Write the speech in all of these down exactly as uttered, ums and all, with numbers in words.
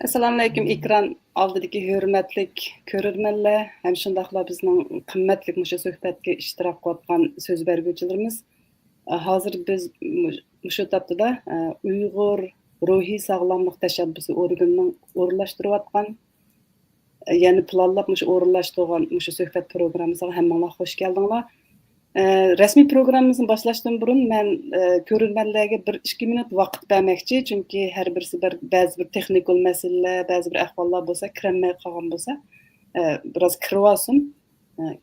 ئەسسالامۇئەلەيكۇم، ئېكران ئالدىدىكى ھۆرمەتلىك كۆرۈرمەنلەر ھەم شۇنداقلا بىزنىڭ قىممەتلىك مۇشۇ سۆھبەتكە ئىشتىراك قىلىۋاتقان سۆز بەرگۈچىلىرىمىز. ھازىر بىز مۇ-، مۇشۇ تاپتىدا، ئە، ئۇيغۇر روھىي ساغلاملىق تەشەببۇسى ئورگىنىنىڭ ئورۇنلاشتۇرۇۋاتقان، ئە، يەنە پىلانلاپ مۇشۇ ئورۇنلاشتۇرغان مۇشۇ سۆھبەت پروگراممىسىغا ھەممىڭلار خوش كەلدىڭلار. ئە، رەسمىي پروگراممىمىزنى باشلاشتىن بۇرۇن مەن، ئە، كۆرۈرمەنلەرگە بىر ئىككى مىنۇت ۋاقىت بەرمەكچى، چۈنكى ھەر بىرسى بىر، بەزى بىر تېخنىكال مەسىلىلەر، بەزى بىر ئەھۋاللار بولسا، كىرەلمەي قالغان بولسا، ئە، بىراز كىرىۋالسۇن. ئە،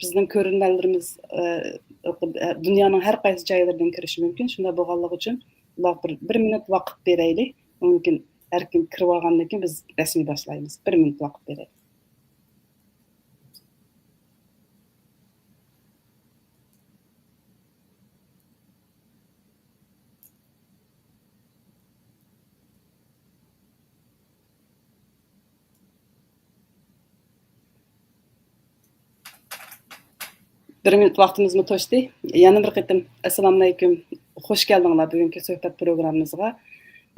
بىزنىڭ كۆرۈرمەنلىرىمىز، ئە، دۇنيانىڭ ھەر قايسى جايلىرىدىن كىرىشى مۇمكىن. شۇنداق بولغانلىقى ئۈچۈن ئۇلارغا بىر، بىر مىنۇت ۋاقىت بېرەيلى. ئۇنىڭدىن كېيىن ھەر كىم كىرىۋالغاندىن كېيىن بىز رەسمىي باشلايمىز. بىر مىنۇت ۋاقىت بېرەيلى. بىر مىنۇت ۋاقتىمىزمۇ توشتى. يەنە بىر قېتىم ئەسسالامۇئەلەيكۇم، خوش كەلدىڭلار بۈگۈنكى سۆھبەت پروگراممىمىزغا.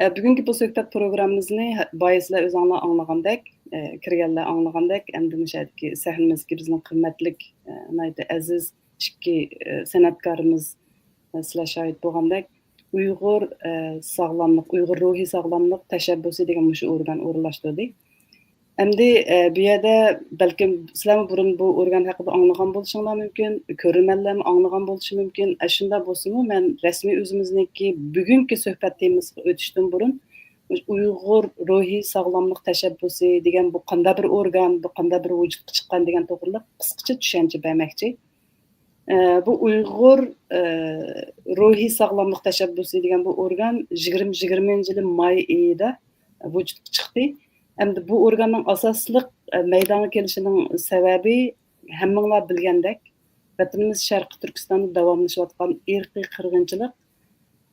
ئە، بۈگۈنكى بۇ سۆھبەت پروگراممىمىزنى بايا سىلەر ئۆزۈڭلار ئاڭلىغاندەك، ئە، كىرگەنلەر ئاڭلىغاندەك، ئەمدى مۇشۇ يەردىكى سەھنىمىزدىكى بىزنىڭ قىممەتلىك، ئە، ناھايىتى ئەزىز ئىككى، ئە، سەنئەتكارىمىز، ئە، سىلەر شاھىت بولغاندەك، ئۇيغۇر، ئە، ساغلاملىق، ئۇيغۇر روھىي ساغلاملىق تەشەببۇسى دېگەن مۇشۇ ئورگان ئورۇنلاشتۇردى. ئەمدى، ئە، بۇ يەردە بەلكىم سىلەرمۇ بۇرۇن بۇ ئورگان ھەققىدە ئاڭلىغان بولۇشۇڭلار مۇمكىن، كۆرۈرمەنلەرمۇ ئاڭلىغان بولۇشى مۇمكىن. ئە، شۇنداق بولسىمۇ، مەن رەسمىي ئۆزىمىزنىڭكى بۈگۈنكى سۆھبەت تېمىسىغا ئۆتۈشتىن بۇرۇن، ئۇيغۇر روھىي ساغلاملىق تەشەببۇسى دېگەن بۇ قانداق بىر ئورگان، بۇ قانداق بىر ۋۇجۇدقا چىققان دېگەن توغرىلىق قىسقىچە چۈشەنچە بەرمەكچى. ئە، بۇ ئۇيغۇر، ئە، روھىي ساغلاملىق تەشەببۇسى دېگەن بۇ ئورگان يىگىرمە، يىگىرمىنچى يىلى ماي ئېيىدا ۋۇجۇدقا چىقتى. ئەمدى بۇ ئورگاننىڭ ئاساسلىق، ئە، مەيدانغا كېلىشىنىڭ سەۋەبى ھەممىڭلار بىلگەندەك، ۋەتىنىمىز شەرقىي تۈركىستاندا داۋاملىشىۋاتقان ئىرقىي قىرغىنچىلىق،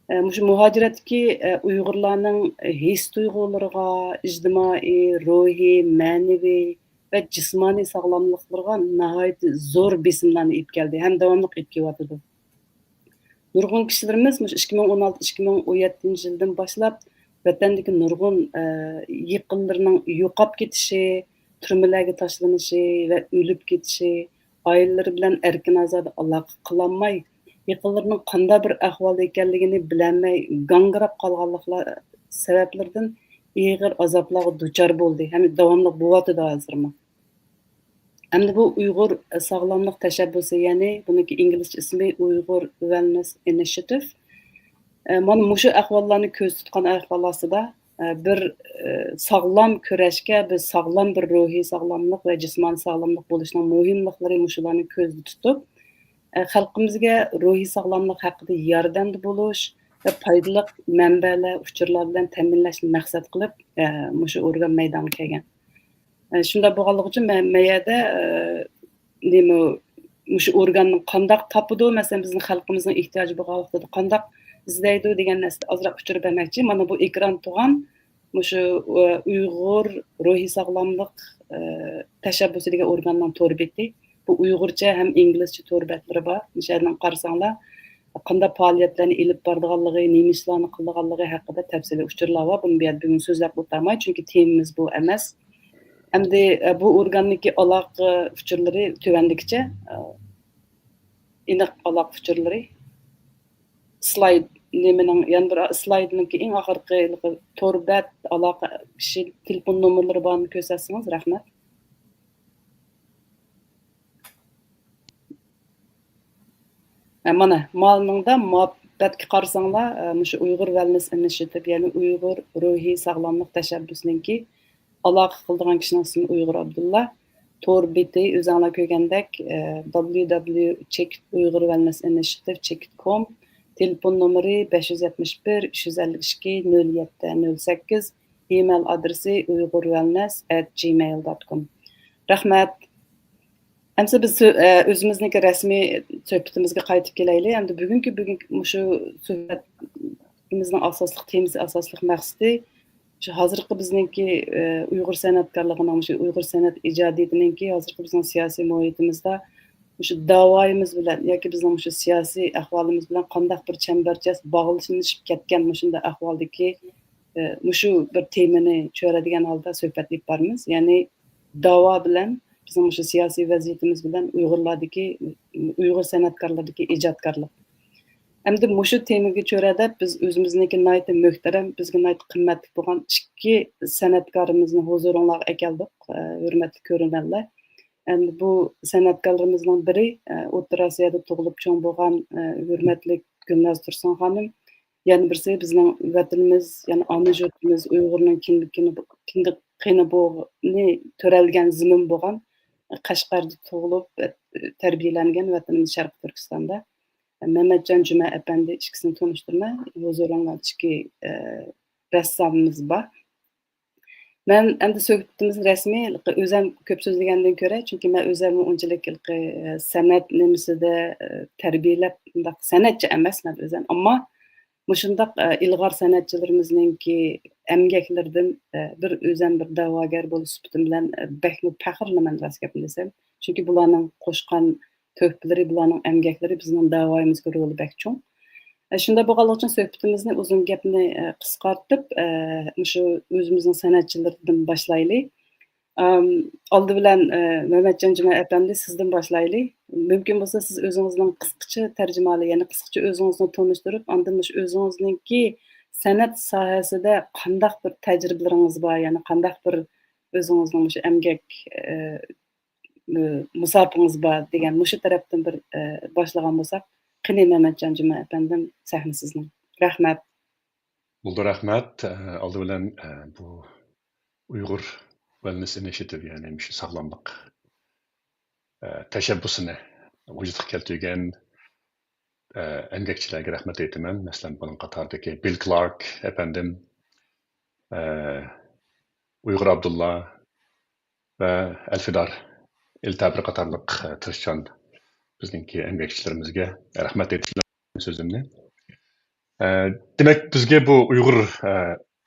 ئە، مۇشۇ مۇھاجىرەتتىكى، ئە، ئۇيغۇرلارنىڭ ھېس تۇيغۇلىرىغا، ئىجتىمائىي، روھىي، مەنىۋى ۋە جىسمانىي ساغلاملىقلىرىغا ناھايىتى زور بېسىملارنى ئېلىپ كەلدى ھەم داۋاملىق ئېلىپ كېلىۋاتىدۇ. نۇرغۇن كىشىلىرىمىز مۇشۇ ئىككى مىڭ ئون ئالتە، ئىككى مىڭ ئون يەتتىنچى يىلدىن باشلاپ ۋەتەندىكى نۇرغۇن، ئە، يېقىنلىرىنىڭ يوقاپ كېتىشى، تۈرمىلەرگە تاشلىنىشى ۋە ئۆلۈپ كېتىشى، ئائىلىلىرى بىلەن ئەركىن-ئازادە ئالاقە قىلالماي، يېقىنلىرىنىڭ قانداق بىر ئەھۋالدا ئىكەنلىكىنى بىلەلمەي، گاڭگىراپ قالغانلىقلار سەۋەبلىرىدىن ئېغىر ئازابلارغا دۇچار بولدى ھەم داۋاملىق بولۇۋاتىدۇ ھازىرمۇ. ئەمدى بۇ ئۇيغۇر ساغلاملىق تەشەببۇسى، يەنى بۇنىڭكى ئىنگلىزچە ئىسمى ئۇيغۇر ۋېلنېس ئىنىشېتىف. ئە، مانا مۇشۇ ئەھۋاللارنى كۆزدە تۇتقان ئەھۋال ئاستىدا، ئە، بىر، ئە، ساغلام كۈرەشكە بىز ساغلام بىر روھىي ساغلاملىق ۋە جىسمانىي ساغلاملىق بولۇشنىڭ مۇھىملىقلىرى مۇشۇلارنى كۆزدە تۇتۇپ، ئە، خەلقىمىزگە روھىي ساغلاملىق ھەققىدە ياردەمدە بولۇش ۋە پايدىلىق مەنبەلەر، ئۇچۇرلار بىلەن تەمىنلەشنى مەقسەت قىلىپ، ئە، مۇشۇ ئورگان مەيدانغا كەلگەن. ئە، شۇنداق بولغانلىقى ئۈچۈن مەن، مەن يەردە، ئە، نېمە، مۇشۇ ئورگاننى قانداق تاپىدۇ، مەسىلەن، بىزنىڭ خەلقىمىزنىڭ ئېھتىياجى بولغان ۋاقتىدا قانداق ئىزدەيدۇ دېگەن نەرسىدە ئازراق ئۇچۇر بەرمەكچى. مانا بۇ ئېكران تۇغان مۇشۇ، ئە، ئۇيغۇر روھىي ساغلاملىق، ئە، تەشەببۇسى دېگەن ئورگاننىڭ تور بېتى. بۇ ئۇيغۇرچە ھەم ئىنگلىزچە تور بەتلىرى بار. مۇشۇ يەردىن قارىساڭلار، قانداق پائالىيەتلەرنى ئېلىپ بارىدىغانلىقى، نېمە ئىشلارنى قىلىدىغانلىقى ھەققىدە تەپسىلىي ئۇچۇرلار بار. بۇنى بۇ يەردە بۈگۈن سۆزلەپ ئولتۇرماي، چۈنكى تېمىمىز بۇ ئەمەس. ئەمدى، ئە، بۇ ئورگاننىڭكى ئالاقە ئۇچۇرلىرى تۆۋەندىكىچە، ئە، ئېنىق ئالاقە ئۇچۇرلىرى. سلايد نېمىنىڭ، يەنە بىر سلايدنىڭكى ئەڭ ئاخىرقى تور بەت، ئالاقە كىشى تېلېفون نومۇرلىرى بارمۇ كۆرسەتسىڭىز، رەھمەت. ھە، مانا، مانىڭدا ما-، بەتكە قارىساڭلار، ئە، مۇشۇ ئۇيغۇر ۋېلنېس ئىنىشېتىپ، يەنى ئۇيغۇر روھىي ساغلاملىق تەشەببۇسىنىڭكى ئالاقە قىلىدىغان كىشىنىڭ ئىسمى ئۇيغۇر ئابدۇللا. تور بېتى ئۆزۈڭلار كۆرگەندەك، ئە، دبليۇ دبليۇ چېكىت ئۇيغۇر ۋېلنېس ئىنىشېتىپ چېكىت كوم، تېلېفون نومۇرى بەش يۈز يەتمىش بىر، ئۈچ يۈز ئەللىك ئىككى، نۆل يەتتە، نۆل سەككىز، ئىمېيل ئادرېسى ئۇيغۇر ۋېلنېس ئەت جىمېيل دوت كوم. رەھمەت. ئەمسە بىز سۆ-، ئە، ئۆزىمىزنىڭكى رەسمىي سۆھبىتىمىزگە قايتىپ كېلەيلى. ئەمدى بۈگۈنكى، بۈگۈنكى مۇشۇ سۆھبىتىمىزنىڭ ئاساسلىق تېمىسى، ئاساسلىق مەقسىتى شۇ ھازىرقى بىزنىڭكى، ئە، ئۇيغۇر سەنئەتكارلىقىنىڭ، مۇشۇ ئۇيغۇر سەنئەت ئىجادىيىتىنىڭكى ھازىرقى بىزنىڭ سىياسىي مۇھىتىمىزدا مۇشۇ داۋايىمىز بىلەن ياكى بىزنىڭ مۇشۇ سىياسىي ئەھۋالىمىز بىلەن قانداق بىر چەمبەرچاس باغلىشىپ كەتكەن مۇشۇنداق ئەھۋالدىكى ئە، مۇشۇ بىر تېمىنى چۆرىدىگەن ھالدا سۆھبەت ئېلىپ بارىمىز. يەنى داۋا بىلەن، بىزنىڭ مۇشۇ سىياسىي ۋەزىيىتىمىز بىلەن ئۇيغۇرلاردىكى، ئۇيغۇر سەنئەتكارلىرىدىكى ئىجادكارلىق. ئەمدى مۇشۇ تېمىگە چۆرىدەپ، بىز ئۆزىمىزنىڭكى ناھايىتى مۆھتەرەم، بىزگە ناھايىتى قىممەتلىك بولغان ئىككى سەنئەتكارىمىزنى ھۇزۇرۇڭلارغا ئەكەلدۇق، ئە، ھۆرمەتلىك كۆرۈرمەنلەر. ئەمدى بۇ سەنئەتكارلىرىمىزنىڭ بىرى، ئە، ئوتتۇرا ئاسىيادا تۇغۇلۇپ چوڭ بولغان، ئە، ھۆرمەتلىك گۈلناز تۇرسۇن خانىم. يەنە بىرسى بىزنىڭ ۋەتىنىمىز، يەنى ئانا يۇرتىمىز ئۇيغۇرنىڭ كىندىك قېنى، كىندىك قېنى بوغ-، نى تۆرەلگەن زېمىن بولغان، قەشقەردە تۇغۇلۇپ، تەربىيەلەنگەن ۋەتىنىمىز شەرقىي تۈركىستاندا. مەمەتجان جۈمە ئەپەندى ئىككىسىنى تونۇشتۇرىمەن. ھۇزۇرۇڭلاردا ئىككى، ئە، رەسسامىمىز بار. مەن ئەمدى سۆھبىتىمىز رەسمىي، ئۆزەم كۆپ سۆزلىگەندىن كۆرە، چۈنكى مەن ئۆزەممۇ ئۇنچىلىك ھېلىقى، ئە، سەنئەت نېمىسىدە، ئە، تەربىيەلەپ، مۇنداق سەنئەتچى ئەمەس مەن ئۆزەم. ئەمما مۇشۇنداق، ئە، ئىلغار سەنئەتچىلىرىمىزنىڭكى ئەمگەكلىرىدىن، ئە، بىر ئۆزەم بىر داۋاگەر بولۇش سۈپىتىم بىلەن، ئە، بەكمۇ پەخىرلىنىمەن راست گەپنى دېسەم. چۈنكى بۇلارنىڭ قوشقان تۆھپىلىرى، بۇلارنىڭ ئەمگەكلىرى بىزنىڭ داۋايىمىزغا رولى بەك چوڭ. ئە، شۇنداق بولغانلىقى ئۈچۈن سۆھبىتىمىزنى ئۇزۇن گەپنى، ئە، قىسقارتىپ، ئە، مۇشۇ ئۆزىمىزنىڭ سەنئەتچىلىرىدىن باشلايلى. ئام، ئالدى بىلەن، ئە، مەمەتجان جۈمە ئەپەندى، سىزدىن باشلايلى. مۇمكىن بولسا سىز ئۆزىڭىزنىڭ قىسقىچە تەرجىمىھالى، يەنى قىسقىچە ئۆزىڭىزنى تونۇشتۇرۇپ، ئاندىن مۇشۇ ئۆزىڭىزنىڭكى سەنئەت ساھەسىدە قانداق بىر تەجرىبىلىرىڭىز بار، يەنى قانداق بىر ئۆزىڭىزنىڭ مۇشۇ ئەمگەك، ئە، ئە، مۇساپىڭىز بار دېگەن مۇشۇ تەرەپتىن بىر، ئە، باشلىغان بولساق، قېنى مەمەتجان جۈمە ئەپەندىم، سەھنە سىزنىڭ. رەھمەت. بولدى، رەھمەت. ئە، ئالدى بىلەن، ئە، بۇ ئۇيغۇر ۋېلنېس ئىنىشېتىۋ، يەنى مۇشۇ ساغلاملىق، ئە، تەشەببۇسىنى ۋۇجۇدقا كەلتۈرگەن، ئە، ئەمگەكچىلەرگە رەھمەت ئېيتىمەن. مەسىلەن، بۇنىڭ قاتارىدىكى بىل كلارك ئەپەندىم، ئە، ئۇيغۇر ئابدۇللا ۋە ئەلفىدار ئىلتەبىر قاتارلىق، ئە، تىرىشچان بىزنىڭكى ئەمگەكچىلىرىمىزگە رەھمەت ئېيتىش بىلەن سۆزۈمنى. ئە، دېمەك، بىزگە بۇ ئۇيغۇر، ئە،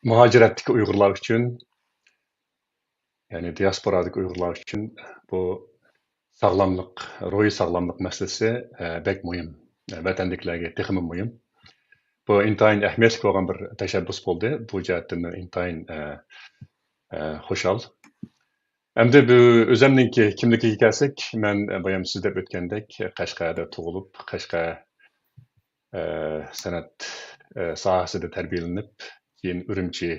مۇھاجىرەتتىكى ئۇيغۇرلار ئۈچۈن، يەنى دىياسپورادىكى ئۇيغۇرلار ئۈچۈن بۇ ساغلاملىق، روھىي ساغلاملىق مەسىلىسى، ئە، بەك مۇھىم. ئە، ۋەتەندىكىلەرگە تېخىمۇ مۇھىم. بۇ ئىنتايىن ئەھمىيەتلىك بولغان بىر تەشەببۇس بولدى. بۇ جەھەتتىن مەن ئىنتايىن، ئە، ئە، خۇشال. ئەمدى بۇ ئۆزەمنىڭكى كىملىكىگە كەلسەك، مەن، ئە، بايام سىز دەپ ئۆتكەندەك، قەشقەردە تۇغۇلۇپ، قەشقەر، ئە، سەنئەت، ئە، ساھەسىدە تەربىيەلىنىپ، كېيىن ئۈرۈمچى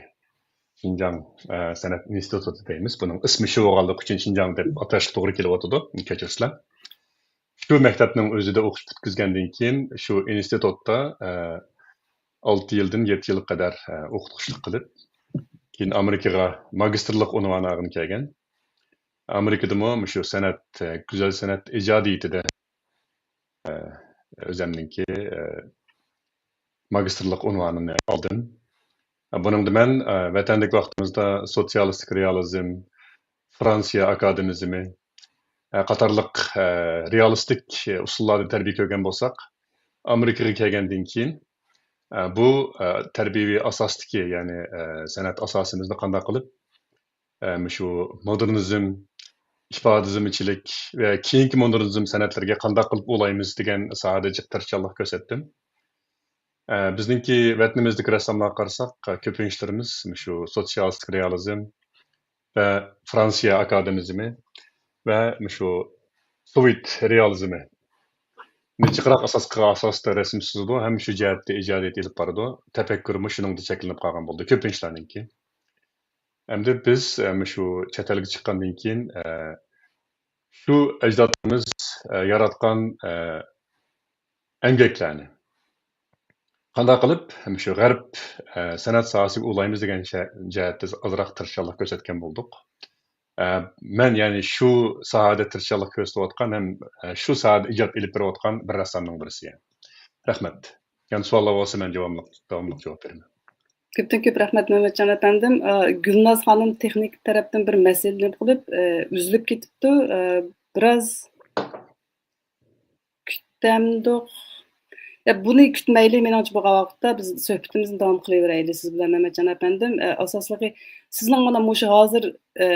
شىنجاڭ، ئە، سەنئەت ئىنستىتۇتى دەيمىز. بۇنىڭ ئىسمى شۇ بولغانلىقى ئۈچۈن شىنجاڭ دەپ ئاتاشقا توغرا كېلىۋاتىدۇ، كەچۈرسىلەر. شۇ مەكتەپنىڭ ئۆزىدە ئوقۇش پۈتكۈزگەندىن كېيىن، شۇ ئىنستىتۇتتا، ئە، ئالتە يىلدىن يەتتە يىلغا قەدەر، ئە، ئوقۇتقۇچىلىق قىلىپ، كېيىن ئامېرىكىغا ماگىستىرلىق ئۇنۋانى ئالغىلى كەلگەن. ئامېرىكىدىمۇ مۇشۇ سەنئەت، ئە، گۈزەل سەنئەت ئىجادىيىتىدە، ئە، ئۆزەمنىڭكى، ئە، ماگىستىرلىق ئۇنۋانىنى ئالدىم. بۇنىڭدا مەن، ئە، ۋەتەندىكى ۋاقتىمىزدا سوتسىيالىستىك رېئالىزم، فرانسىيە ئاكادېمىزمى، ئە، قاتارلىق، ئە، رېئالىستىك ئۇسۇللاردا تەربىيە كۆرگەن بولساق، ئامېرىكىغا كەلگەندىن كېيىن، ئە، بۇ، ئە، تەربىيەۋى ئاساستىكى، يەنى، ئە، سەنئەت ئاساسىمىزنى قانداق قىلىپ، ئە، مۇشۇ مودېرنىزم، ئىپادىزمچىلىك ۋە كېيىنكى مودېرنىزم سەنئەتلىرىگە قانداق قىلىپ ئۇلايمىز دېگەن ساھەدە جىق تىرىشچانلىق كۆرسەتتىم. ئە، بىزنىڭكى ۋەتىنىمىزدىكى رەسساملارغا قارىساق، كۆپىنچىلىرىمىز مۇشۇ سوتسىيالىستىك رېئالىزم ۋە فرانسىيە ئاكادېمىزمى ۋە مۇشۇ سوۋېت رېئالىزمى جىقراق ئاساسقا، ئاساستا رەسىم سىزىدۇ ھەم شۇ جەھەتتە ئىجادىيەت ئېلىپ بارىدۇ. تەپەككۇرمۇ شۇنىڭدا چەكلىنىپ قالغان بولىدۇ كۆپىنچىلەرنىڭكى. ئەمدى بىز، ئە، مۇشۇ چەت ئەلگە چىققاندىن كېيىن، ئە، شۇ ئەجدادلىرىمىز، ئە، ياراتقان، ئە، ئەمگەكلەرنى قانداق قىلىپ مۇشۇ غەرب، ئە، سەنئەت ساھەسىگە ئۇلايمىز دېگەن شە-، جەھەتتە ئازراق تىرىشچانلىق كۆرسەتكەن بولدۇق. ئە، مەن يەنى شۇ ساھەدە تىرىشچانلىق كۆرسىتىۋاتقان ھەم، ئە، شۇ ساھەدە ئىجاد ئېلىپ بېرىۋاتقان بىر رەسسامنىڭ بىرسى. رەھمەت. يەنە سوئاللار بولسا مەن جاۋابلىق، داۋاملىق جاۋاب بېرىمەن. كۆپتىن كۆپ رەھمەت مەمەتجان ئەپەندىم. ئە، گۈلناز خانىم تېخنىك تەرەپتىن بىر مەسىلە نېمە قىلىپ، ئە، ئۈزۈلۈپ كېتىپتۇ. ئە، بىراز كۈتەمدۇق. يا، بۇنى كۈتمەيلى، مېنىڭچە بولغان ۋاقىتتا بىز سۆھبىتىمىزنى داۋام قىلىۋېرەيلى سىز بىلەن مەمەتجان ئەپەندىم. ئە، ئاساسلىقى سىزنىڭ مانا مۇشۇ ھازىر، ئە،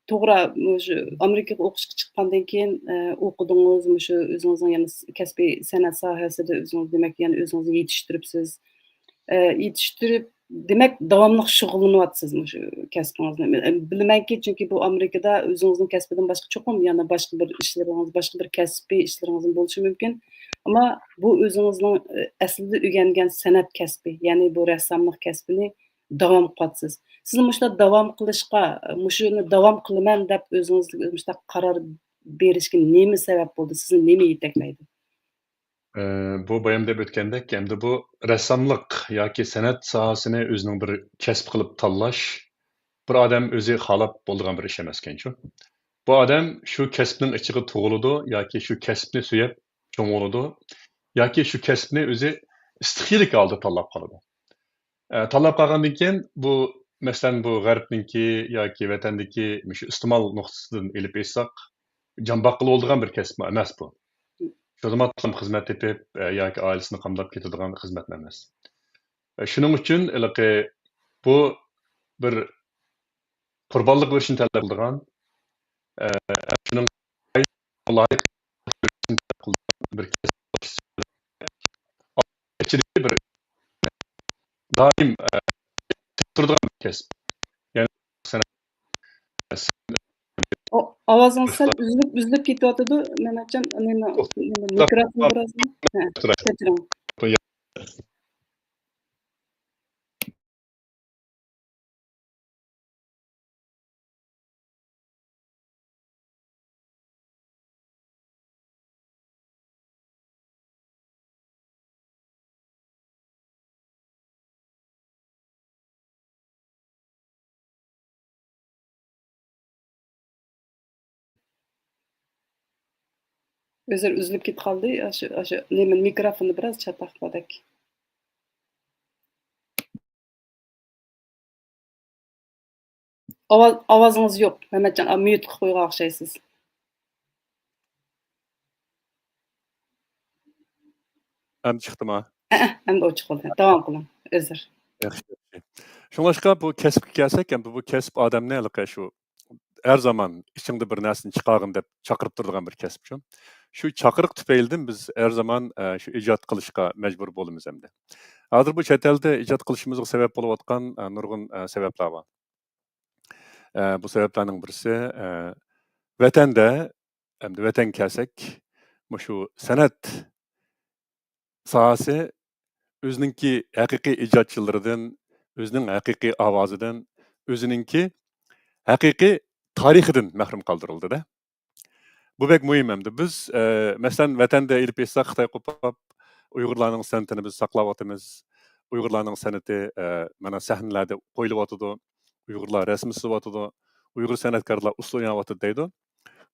توغرا، مۇشۇ ئامېرىكىغا ئوقۇشقا چىققاندىن كېيىن، ئە، ئوقۇدىڭىز، مۇشۇ ئۆزىڭىزنىڭ يەنە س-، كەسپىي سەنئەت ساھەسىدە ئۆزىڭىز، دېمەك، يەنە ئۆزىڭىزنى يېتىشتۈرۈپسىز. ئە، يېتىشتۈرۈپ، دېمەك، داۋاملىق شۇغۇللىنىۋاتىسىز مۇشۇ كەسپىڭىزنى. بىلىمەنكى، چۈنكى بۇ ئامېرىكىدا ئۆزىڭىزنىڭ كەسپىدىن باشقا چوقۇم يەنە باشقا بىر ئىشلىرىڭىز، باشقا بىر كەسپىي ئىشلىرىڭىزمۇ بولۇشى مۇمكىن. ئەمما بۇ ئۆزىڭىزنىڭ، ئە، ئەسلىدە ئۆگەنگەن سەنئەت كەسپى، يەنى بۇ رەسساملىق كەسپىنى داۋام قىلىۋاتىسىز. سىزنى مۇشۇنداق داۋام قىلىشقا، مۇشۇنى داۋام قىلىمەن دەپ ئۆزىڭىزگە مۇشۇنداق قارار بېرىشكە نېمە سەۋەب بولدى؟ سىزنى نېمە يېتەكلەيدۇ؟ ئە، بۇ بايام دەپ ئۆتكەندەك، ئەمدى بۇ رەسساملىق ياكى سەنئەت ساھەسىنى ئۆزىنىڭ بىر كەسىپ قىلىپ تاللاش بىر ئادەم ئۆزى خالاپ بولىدىغان بىر ئىش ئەمەسكەنچۇ. بۇ ئادەم شۇ كەسىپنىڭ ئىچىگە تۇغۇلىدۇ ياكى شۇ كەسىپنى سۆيۈپ چوڭ بولىدۇ ياكى شۇ كەسىپنى ئۆزى ئىستىخىيلىك ھالدا تاللاپ قالىدۇ. ئە، تاللاپ قالغاندىن كېيىن بۇ، مەسىلەن، بۇ غەربنىڭكى ياكى ۋەتەندىكى مۇشۇ ئىستېمال نۇقتىسىدىن ئېلىپ ئېيتساق، جان باققىلى بولىدىغان بىر كەسىپمۇ ئەمەس بۇ. شۇ زامانلا خىزمەت تېپىپ، ئە، ياكى ئائىلىسىنى قامداپ كېتىدىغان خىزمەتمۇ ئەمەس. ئە، شۇنىڭ ئۈچۈن ھېلىقى بۇ بىر قۇربانلىق بېرىشنى تەلەپ قىلىدىغان، ئە، شۇنىڭ لايىق بىر كەسىپ، ئىچىدىكى بىر دائىم، ئە، تۇرىدىغان بىر كەسىپ. يەنى سەنئەت، ئاۋازىڭىز سەل ئۈزۈلۈپ، ئۈزۈلۈپ كېتىۋاتىدۇ، مەمەتجان. نېمە، نېمە، مىكروفون بىراز، ھە، كەچۈرۈڭ. ئۆزى ئۈزۈلۈپ كېتىپ قالدى. ئاشۇ، ئاشۇ نېمە، مىكروفوندا بىراز چاتاق باردەك. ئاۋاز، ئاۋازىڭىز يوق، مەمەتجان. ئا، ميۇت قىلىپ قويغان ئوخشايسىز. ئەمدى چىقتىما؟ ئەمدى ئوچۇق بولدى. داۋام قىلىڭ. ئۆزۈر. ياخشى، ياخشى. شۇڭلاشقا بۇ كەسىپكە كەلسەك، ئەمدى بۇ كەسىپ ئادەمنى ھېلىقى شۇ ھەر زامان ئىچىڭدە بىر نەرسىنى چىقارغىن دەپ چاقىرىپ تۇرىدىغان بىر كەسىپ شۇ. شۇ چاقىرىق تۈپەيلىدىن بىز ھەر زامان، ئە، شۇ ئىجاد قىلىشقا مەجبۇر بولىمىز ئەمدى. ھازىر بۇ چەت ئەلدە ئىجاد قىلىشىمىزغا سەۋەب بولۇۋاتقان، ئە، نۇرغۇن، ئە، سەۋەبلەر بار. ئە، بۇ سەۋەبلەرنىڭ بىرسى، ئە، ۋەتەندە، ئەمدى ۋەتەنگە كەلسەك، مۇشۇ سەنئەت ساھەسى ئۆزىنىڭكى ھەقىقىي ئىجادچىلىرىدىن، ئۆزىنىڭ ھەقىقىي ئاۋازىدىن، ئۆزىنىڭكى ھەقىقىي تارىخىدىن مەھرۇم قالدۇرۇلدى-دە. بۇ بەك مۇھىم ئەمدى. بىز، ئە، مەسىلەن، ۋەتەندە ئېلىپ ئېيتساق، خىتاي قوپاپ، ئۇيغۇرلارنىڭ سەنئىتىنى بىز ساقلاۋاتىمىز. ئۇيغۇرلارنىڭ سەنئىتى، ئە، مانا سەھنىلەردە قويۇلۇۋاتىدۇ. ئۇيغۇرلار رەسىم سىزىۋاتىدۇ. ئۇيغۇر سەنئەتكارلار ئۇسسۇل ئويناۋاتىدۇ دەيدۇ.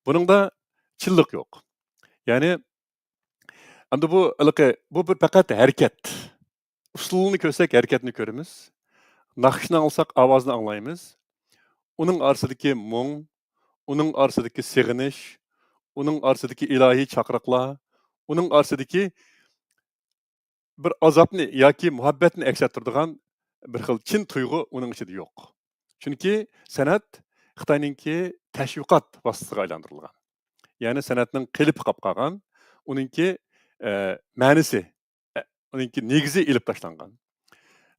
بۇنىڭدا چىنلىق يوق. يەنى، ئەمدى بۇ ھېلىقى، بۇ بىر پەقەت ھەرىكەت. ئۇسسۇلنى كۆرسەك، ھەرىكەتنى كۆرىمىز. ناخشىنى ئاڭلىساق، ئاۋازنى ئاڭلايمىز. ئۇنىڭ ئارىسىدىكى مۇڭ، ئۇنىڭ ئارىسىدىكى سېغىنىش، ئۇنىڭ ئارىسىدىكى ئىلاھىي چاقىرىقلار، ئۇنىڭ ئارىسىدىكى بىر ئازابنى ياكى مۇھەببەتنى ئەكس ئەتتۈرىدىغان بىر خىل چىن تۇيغۇ ئۇنىڭ ئىچىدە يوق. چۈنكى سەنئەت خىتاينىڭكى تەشۋىقات ۋاسىتىسىغا ئايلاندۇرۇلغان. يەنى سەنئەتنىڭ قېلىپى قاپ قالغان، ئۇنىڭكى، ئە، مەنىسى، ئە، ئۇنىڭكى نېگىزى ئېلىپ تاشلانغان.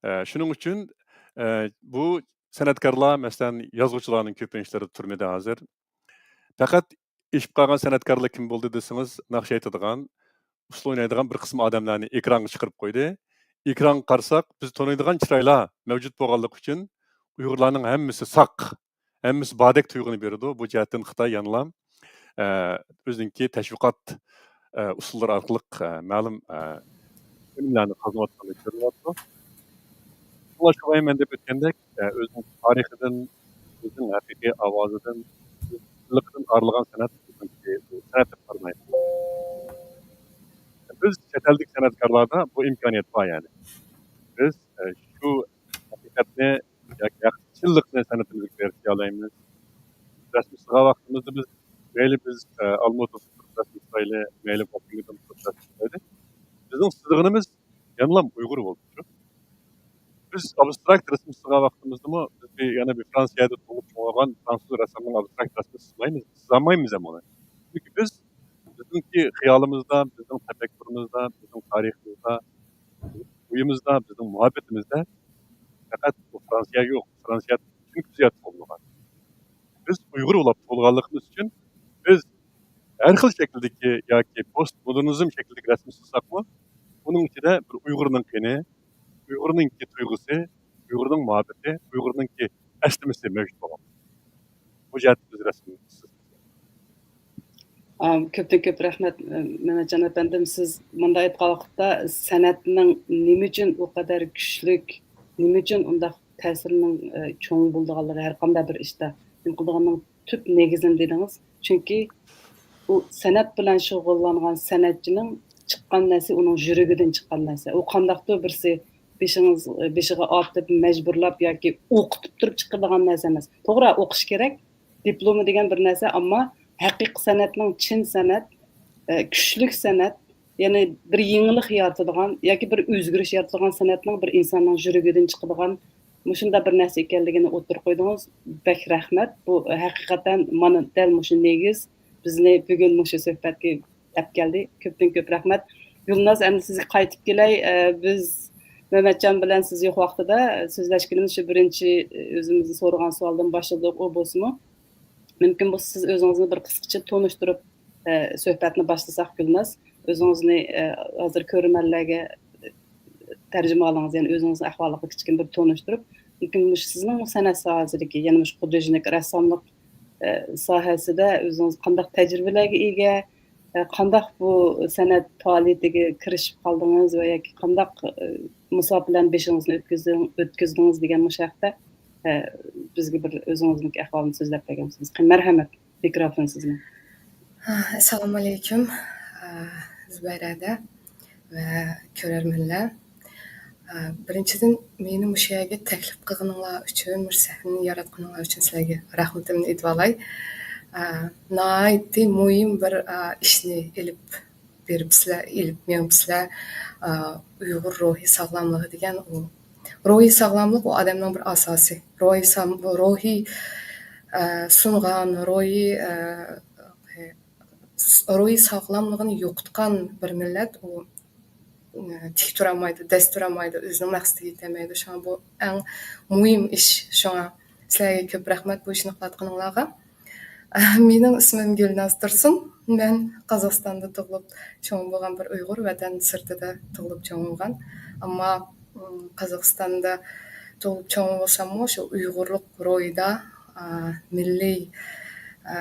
ئە، شۇنىڭ ئۈچۈن، ئە، بۇ سەنئەتكارلار، مەسىلەن، يازغۇچىلارنىڭ كۆپىنچىلىرى تۈرمىدە ھازىر. پەقەت ئېشىپ قالغان سەنئەتكارلار كىم بولدى دېسىڭىز، ناخشا ئېيتىدىغان، ئۇسسۇل ئوينايدىغان بىر قىسىم ئادەملەرنى ئېكرانغا چىقىرىپ قويدى. ئېكرانغا قارىساق، بىز تونۇيدىغان چىرايلار مەۋجۇت بولغانلىقى ئۈچۈن ئۇيغۇرلارنىڭ ھەممىسى ساق، ھەممىسى باردەك تۇيغۇنى بېرىدۇ. بۇ جەھەتتىن خىتاي يەنىلا، ئە، ئۆزىنىڭكى تەشۋىقات، ئە، ئۇسۇللىرى ئارقىلىق، ئە، مەلۇم، ئە، ئۈنۈملەرنى قازىنىۋاتقاندەك كۆرۈنۈۋاتىدۇ. شۇڭلاشقا بايا مەن دەپ ئۆتكەندەك، ئە، ئۆزىنىڭ تارىخىدىن، ئۆزىنىڭ ھەقىقىي ئاۋازىدىن، تىللىقىدىن ئايرىلغان سەنئەت بىزنىڭكى سەنئەت دەپ قارىمايمىز. بىز چەت ئەلدىكى سەنئەتكارلاردا بۇ ئىمكانىيەت بار، يەنى. بىز، ئە، شۇ ھەقىقەتنى ياكى ھەقىقىي چىنلىقنى سەنئىتىمىزگە بېغىشلىيالايمىز. رەسىم سىزغان ۋاقتىمىزدا بىز، مەيلى بىز، ئە، ئالمۇتىدا تۇرۇپ رەسىم سىزايلى، مەيلى ۋاشىنگتوندا تۇرۇپ رەسىم سىزايلى. بىزنىڭ سىزغىنىمىز يەنىلا ئۇيغۇر بولدى. بىز ئابستراكت رەسىم سىزغان ۋاقتىمىزدىمۇ بىز بىر، يەنە بىر فرانسىيەدە تۇغۇلۇپ چوڭ بولغان فرانسۇز رەسسامىنىڭ ئابستراكت رەسىمىنى سىزمايمىز، سىزالمايمىز ھەم ئۇنى. چۈنكى بىز، بىزنىڭكى خىيالىمىزدا، بىزنىڭ تەپەككۇرىمىزدا، بىزنىڭ تارىخىمىزدا، ئويىمىزدا، بىزنىڭ مۇھەببىتىمىزدە فرانسىيە يوق. فرانسىيە چۈنكى بىز يەردە تۇغۇلمىغان. بىز ئۇيغۇر بولۇپ تۇغۇلغانلىقىمىز ئۈچۈن بىز ھەر خىل شەكىلدىكى ياكى پوست مودېرنىزم شەكلىدىكى رەسىم سىزساقمۇ، ئۇنىڭ ئىچىدە بىر ئۇيغۇرنىڭ قېنى، ئۇيغۇرنىڭكى تۇيغۇسى، ئۇيغۇرنىڭ مۇھەببىتى، ئۇيغۇرنىڭكى ئەسلىمىسى مەۋجۇت بولغان. بۇ جەھەتتە بىز رەسىم سىزدۇق. ئام، كۆپتىن كۆپ رەھمەت، ئە، مەمەتجان ئەپەندىم. سىز مۇنداق ئېيتقان ۋاقىتتا سەنئەتنىڭ نېمە ئۈچۈن ئۇ قەدەر كۈچلۈك، نېمە ئۈچۈن ئۇنداق تەسىرىنىڭ، ئە، چوڭ بولىدىغانلىقى، ھەر قانداق بىر ئىشتا نېمە قىلىدىغاننىڭ تۈپ نېگىزىنى دېدىڭىز. چۈنكى ئۇ سەنئەت بىلەن شۇغۇللانغان سەنئەتچىنىڭ چىققان نەرسە ئۇنىڭ يۈرىكىدىن چىققان نەرسە. ئۇ قانداقتۇر بىرسى بېشىڭىز، بېشىغا ئارتىپ، مەجبۇرلاپ ياكى ئوقۇتۇپ تۇرۇپ چىقىدىغان نەرسە ئەمەس. توغرا، ئوقۇش كېرەك، دىپلومى دېگەن بىر نەرسە، ئەمما ھەقىقىي سەنئەتنىڭ، چىن سەنئەت، ئە، كۈچلۈك سەنئەت، يەنى بىر يېڭىلىق يارىتىدىغان ياكى بىر ئۆزگىرىش يارىتىدىغان سەنئەتنىڭ بىر ئىنساننىڭ يۈرىكىدىن چىقىدىغان مۇشۇنداق بىر نەرسە ئىكەنلىكىنى ئوتتۇرىغا قويدىڭىز. بەك رەھمەت. بۇ ھەقىقەتەن مانا دەل مۇشۇ نېگىز بىزنى بۈگۈن مۇشۇ سۆھبەتكە ئەپ كەلدى. كۆپتىن كۆپ رەھمەت. گۈلناز، ئەمدى سىزگە قايتىپ كېلەي. ئە، بىز مەمەتجان بىلەن سىز يوق ۋاقتىدا سۆزلەشكىنىمىز شۇ بىرىنچى، ئۆزىمىزنى سورىغان سوئالدىن باشلىدۇق، ئۇ بولسىمۇ. مۇمكىن بولسا سىز ئۆزىڭىزنى بىر قىسقىچە تونۇشتۇرۇپ، ئە، سۆھبەتنى باشلىساق، گۈلناز. ئۆزىڭىزنى، ئە، ھازىر كۆرۈرمەنلەرگە تەرجىمىھالىڭىز، يەنى ئۆزىڭىزنىڭ ئەھۋالىغا كىچىككىنە بىر تونۇشتۇرۇپ، مۇمكىن مۇشۇ سىزنىڭ سەنئەت ساھەسىدىكى، يەنى مۇشۇ خۇددىژنىك رەسساملىق، ئە، ساھەسىدە ئۆزىڭىز قانداق تەجرىبىلەرگە ئىگە، ئە، قانداق بۇ سەنئەت پائالىيىتىگە كىرىشىپ قالدىڭىز ۋە ياكى قانداق، ئە، مۇساپە بىلەن بېشىڭىزنى ئۆتكۈزدۈڭ-، ئۆتكۈزدىڭىز دېگەن مۇشۇ ھەقتە، ئە، بىزگە بىر ئۆزىڭىزنىڭ ئەھۋالىنى سۆزلەپ بەرگەن بولسىڭىز. مەرھەمەت، مىكروفون سىزنىڭ. ئەسسالامۇ ئەلەيكۇم، زۇبەيرە ھەدە ۋە كۆرەرمەنلەر. بىرىنچىدىن، مېنى مۇشۇ يەرگە تەكلىپ قىلغىنىڭلار ئۈچۈن، مۇشۇ سەھنىنى ياراتقىنىڭلار ئۈچۈن سىلەرگە رەھمىتىمنى ئېيتىۋالاي. ناھايىتى مۇھىم بىر ئىشنى ئېلىپ بېرىپسىلەر، ئېلىپ مېڭىپسىلەر. ئۇيغۇر روھىي ساغلاملىقى دېگەن ئۇ روھىي ساغلاملىق ئۇ ئادەمنىڭ بىر ئاساسى. روھىي سام-، روھىي، ئە، سۇنغان، روھىي، ئە، روھىي ساغلاملىقىنى يوقىتقان بىر مىللەت ئۇ، ئە، تىك تۇرالمايدۇ، دەس تۇرالمايدۇ، ئۆزىنىڭ مەقسىتىگە يېتەلمەيدۇ. شۇڭا بۇ ئەڭ مۇھىم ئىش. شۇڭا سىلەرگە كۆپ رەھمەت بۇ ئىشنى قىلىۋاتقىنىڭلارغا. مېنىڭ ئىسمىم گۈلناز تۇرسۇن. مەن قازاقىستاندا تۇغۇلۇپ چوڭ بولغان بىر ئۇيغۇر، ۋەتەن سىرتىدا تۇغۇلۇپ چوڭ بولغان. ئەمما، ئىم، قازاقىستاندا تۇغۇلۇپ چوڭ بولساممۇ، شۇ ئۇيغۇرلۇق روھىدا، ئا، مىللىي، ئا،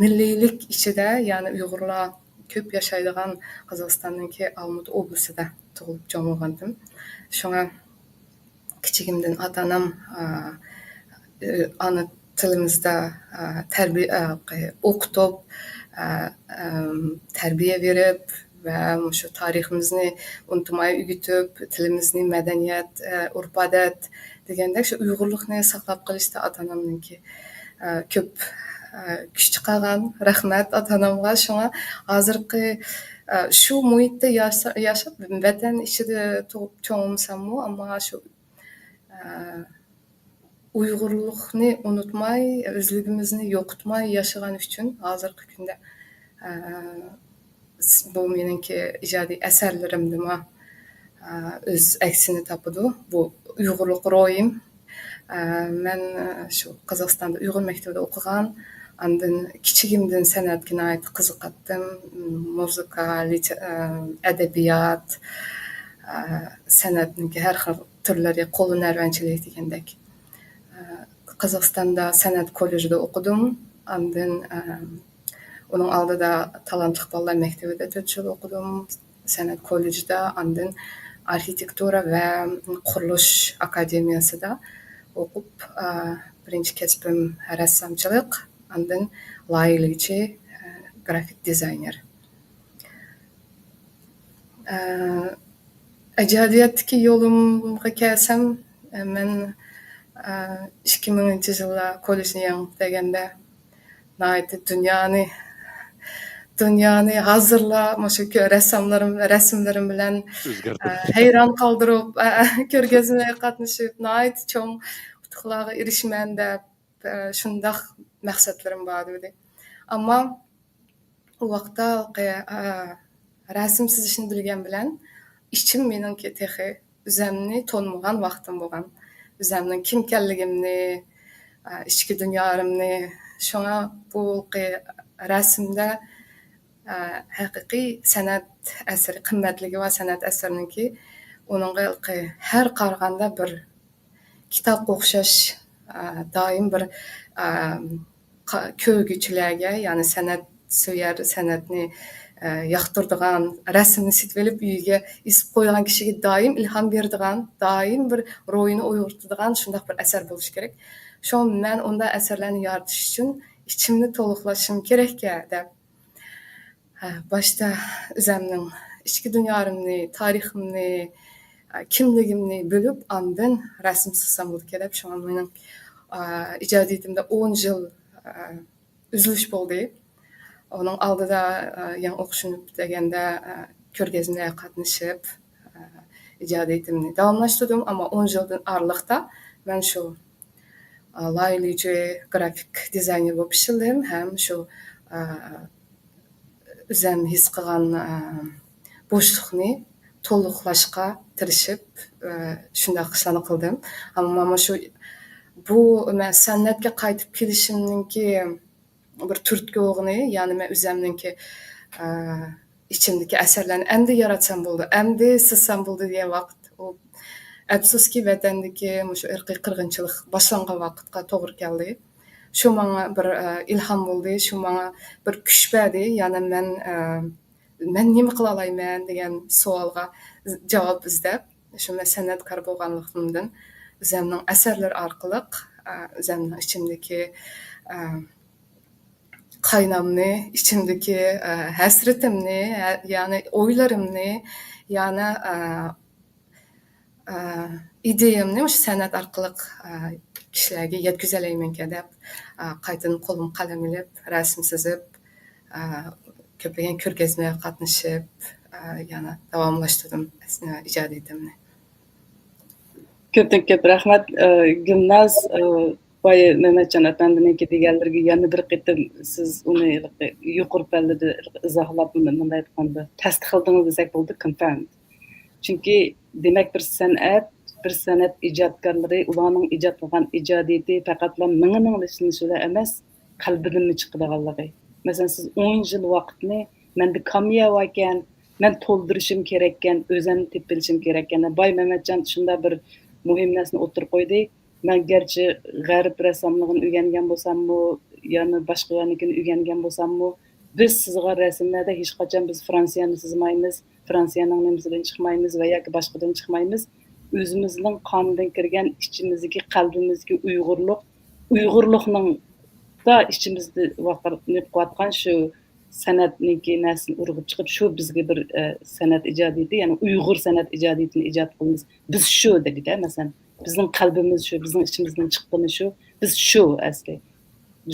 مىللىيلىك ئىچىدە، يەنى ئۇيغۇرلار كۆپ ياشايدىغان قازاقىستاننىڭكى ئالمۇتا ئوبلىسىدا تۇغۇلۇپ چوڭ بولغانتىم. شۇڭا كىچىكىمدىن ئاتا-ئانام، ئا، ئانا تىلىمىزدا، ئا، تەربىيە، ئا، ئوقۇتۇپ، ئا، ئەم، تەربىيە بېرىپ ۋە مۇشۇ تارىخىمىزنى ئۇنتۇماي ئۆگىتىپ، تىلىمىزنى، مەدەنىيەت، ئا، ئۆرپ-ئادەت دېگەندەك شۇ ئۇيغۇرلۇقنى ساقلاپ قېلىشتا ئاتا-ئانامنىڭكى، ئا، كۆپ، ئا، كۈچ چىقارغان. رەھمەت ئاتا-ئانامغا. شۇڭا ھازىرقى، ئا، شۇ مۇھىتتا ياشا-، ياشاپ، ۋەتەن ئىچىدە تۇغۇپ چوڭ بولساممۇ، ئەمما شۇ، ئا، ئۇيغۇرلۇقنى ئۇنتۇماي، ئۆزلۈكىمىزنى يوقىتماي ياشىغان ئۈچۈن ھازىرقى كۈندە، ئە، بۇ مېنىڭكى ئىجادىي ئەسەرلىرىمدىمۇ، ئە، ئۆز ئەكسىنى تاپىدۇ. بۇ ئۇيغۇرلۇق روھىم. ئە، مەن، ئە، شۇ قازاقىستاندا ئۇيغۇر مەكتىۋىدە ئوقۇغان. ئاندىن كىچىكىمدىن سەنئەتكە ناھايىتى قىزىقاتتىم. مۇزىكا، لىتې-، ئە، ئەدەبىيات، ئە، سەنئەتنىڭكى ھەر خىل تۈرلىرى، قول ھۈنەرۋەنچىلىك دېگەندەك. قازاقىستاندا سەنئەت كوللېجىدا ئوقۇدۇم. ئاندىن، ئە، ئۇنىڭ ئالدىدا تالانتلىق بالىلار مەكتىۋىدە تۆت يىل ئوقۇدۇم. سەنئەت كوللېجىدا، ئاندىن ئارخىتېكتۇرا ۋە قۇرۇلۇش ئاكادېمىيەسىدە ئوقۇپ، ئە، بىرىنچى كەسپىم رەسسامچىلىق، ئاندىن لايىھىلىگۈچى، ئە، گرافىك دىزاينېر. ئە، ئىجادىيەتتىكى يولۇمغا كەلسەم، ئە، مەن، ئە، ئىككى مىڭىنچى يىللار كوللېجنى يېڭى پۈتتۈرگەندە ناھايىتى دۇنيانى، دۇنيانى ھازىرلا مۇشۇ كۆ-، رەسساملىرىم، رەسىملىرىم بىلەن، ئە، ھەيران قالدۇرۇپ، ئە، كۆرگەزمىگە قاتنىشىپ، ناھايىتى چوڭ ئۇتۇقلارغا ئېرىشىمەن دەپ، ئە، شۇنداق مەقسەتلىرىم بار ئىدى. ئەمما ئۇ ۋاقىتتا، ئە، رەسىم سىزىشنى بىلگەن بىلەن ئىچىم مېنىڭكى تېخى ئۆزەمنى تونۇمىغان ۋاقتىم بولغان. ئۆزەمنىڭ كىمكەنلىكىمنى، ئىچكى دۇنيالىرىمنى. شۇڭا بۇ رەسىمدە ھەقىقىي سەنئەت ئەسىرى، قىممەتلىكى بار سەنئەت ئەسىرىنىڭكى، ئۇنىڭغا ھەر قارىغاندا بىر كىتابقا ئوخشاش، دائىم بىر كۆرگۈچىلەرگە، يەنى سەنئەت سۆيەر، سەنئەتنى ياقتۇرىدىغان، رەسىمنى سېتىۋېلىپ ئۆيىگە ئېسىپ قويىدىغان كىشىگە دائىم ئىلھام بېرىدىغان، دائىم بىر روھىنى ئويغىتىدىغان شۇنداق بىر ئەسەر بولۇشى كېرەك. شۇڭا مەن ئۇنداق ئەسەرلەرنى يارىتىش ئۈچۈن ئىچىمنى تولۇقلاشىم كېرەككەن دەپ، باشتا ئۆزەمنىڭ ئىچكى دۇنيالىرىمنى، تارىخىمنى، كىملىكىمنى بىلىپ، ئاندىن رەسىم سىزسام بولىدىكەن دەپ، شۇڭا مېنىڭ ئىجادىيىتىمدە ئون يىل ئۈزۈلۈش بولدى. ئۇنىڭ ئالدىدا يېڭى ئوقۇشنى پۈتتۈرگەندە كۆرگەزمىلەرگە قاتنىشىپ، ئىجادىيىتىمنى داۋاملاشتۇردۇم. ئەمما ئون يىلدىن ئارىلىقتا مەن شۇ لايىھىلىگۈچى، گرافىك دىزاينېر بولۇپ ئىشلىدىم ھەم شۇ ئۆزۈم ھېس قىلغان بوشلۇقنى تولۇقلاشقا تىرىشىپ، شۇنداق ئىشلارنى قىلدىم. ئەمما مانا شۇ، بۇ مەن سەنئەتكە قايتىپ كېلىشىمنىڭكى بىر تۈرتكە بولغىنى، يەنى مەن ئۆزۈمنىڭكى ئىچىمدىكى ئەسەرلەرنى ئەمدى ياراتسام بولدى، ئەمدى سىزسام بولدى دېگەن ۋاقىت ئۇ. ئەپسۇسكى، ۋەتەندىكى مۇشۇ ئىرقىي قىرغىنچىلىق باشلانغان ۋاقىتقا توغرا كەلدى. شۇ ماڭا بىر ئىلھام بولدى، شۇ ماڭا بىر كۈچ بەردى. يەنى مەن مەن نېمە قىلالايمەن دېگەن سوئالغا جاۋاب ئىزدەپ، شۇ مەن سەنئەتكار بولغانلىقىمدىن ئۆزۈمنىڭ ئەسەرلىرى ئارقىلىق ئۆزۈمنىڭ ئىچىمدىكى قاينامنى، ئىچىمدىكى ھەسرىتىمنى، يەنى ئويلىرىمنى، يەنى ئىدىيەمنى مۇشۇ سەنئەت ئارقىلىق كىشىلەرگە يەتكۈزەلەيمەنكەن دەپ، قايتىدىن قولۇم قەلەم ئېلىپ، رەسىم سىزىپ، كۆپلىگەن كۆرگەزمىلەرگە قاتنىشىپ، يەنە داۋاملاشتۇردۇم ئىجادىيىتىمنى. كۆپتىن كۆپ رەھمەت، گۈلناز. بايا مەمەتجان ئەپەندىنىڭكى دېگەنلىرىگە يەنە بىر قېتىم سىز ئۇنى يۇقىرى پەللىدە ئىزاھلاپ، مۇنداق ئېيتقاندا تەستىقلىدىڭىز دېسەك بولىدۇ، كونفىرم. چۈنكى دېمەك، بىر سەنئەت، بىر سەنئەت ئىجادكارلىرى، ئۇلارنىڭ ئىجاد قىلغان ئىجادىيىتى پەقەتلا مېڭىنىڭلا ئىشلىنىشى بىلەن ئەمەس، قەلبىدىنمۇ چىقىدىغانلىقى. مەسىلەن، سىز ئون يىل ۋاقىتنى مەندە كامىيا باركەن، مەن تولدۇرۇشۇم كېرەككەن، ئۆزۈمنى تېپىۋېلىشىم كېرەككەن. باي مەمەتجان شۇنداق بىر مۇھىم نەرسىنى ئوتتۇرىغا قويدى. مەن گەرچە غەرب رەسساملىقىنى ئۆگەنگەن بولساممۇ، يەنى باشقا يەرنىڭكىنى ئۆگەنگەن بولساممۇ، بىز سىزغان رەسىملەردە ھېچقاچان بىز فرانسىيەنى سىزمايمىز، فرانسىيەنىڭ نېمىسىدىن چىقمايمىز ۋە ياكى باشقىدىن چىقمايمىز. ئۆزىمىزنىڭ قانىدىن كىرگەن ئىچىمىزدىكى، قەلبىمىزدىكى ئۇيغۇرلۇق، ئۇيغۇرلۇقنىڭ دا ئىچىمىزدە ۋارقىراپ نېقىپ قويۇۋاتقان شۇ سەنئەتنىڭكى نەرسىنى ئۇرغۇپ چىقىپ، شۇ بىزگە بىر، ئە، سەنئەت ئىجادىيىتى، يەنى ئۇيغۇر سەنئەت ئىجادىيىتىنى ئىجاد قىلىمىز. بىز شۇ دېدىكە، مەسىلەن، بىزنىڭ قەلبىمىز شۇ، بىزنىڭ ئىچىمىزدىن چىققىنى شۇ، بىز شۇ ئەسلى.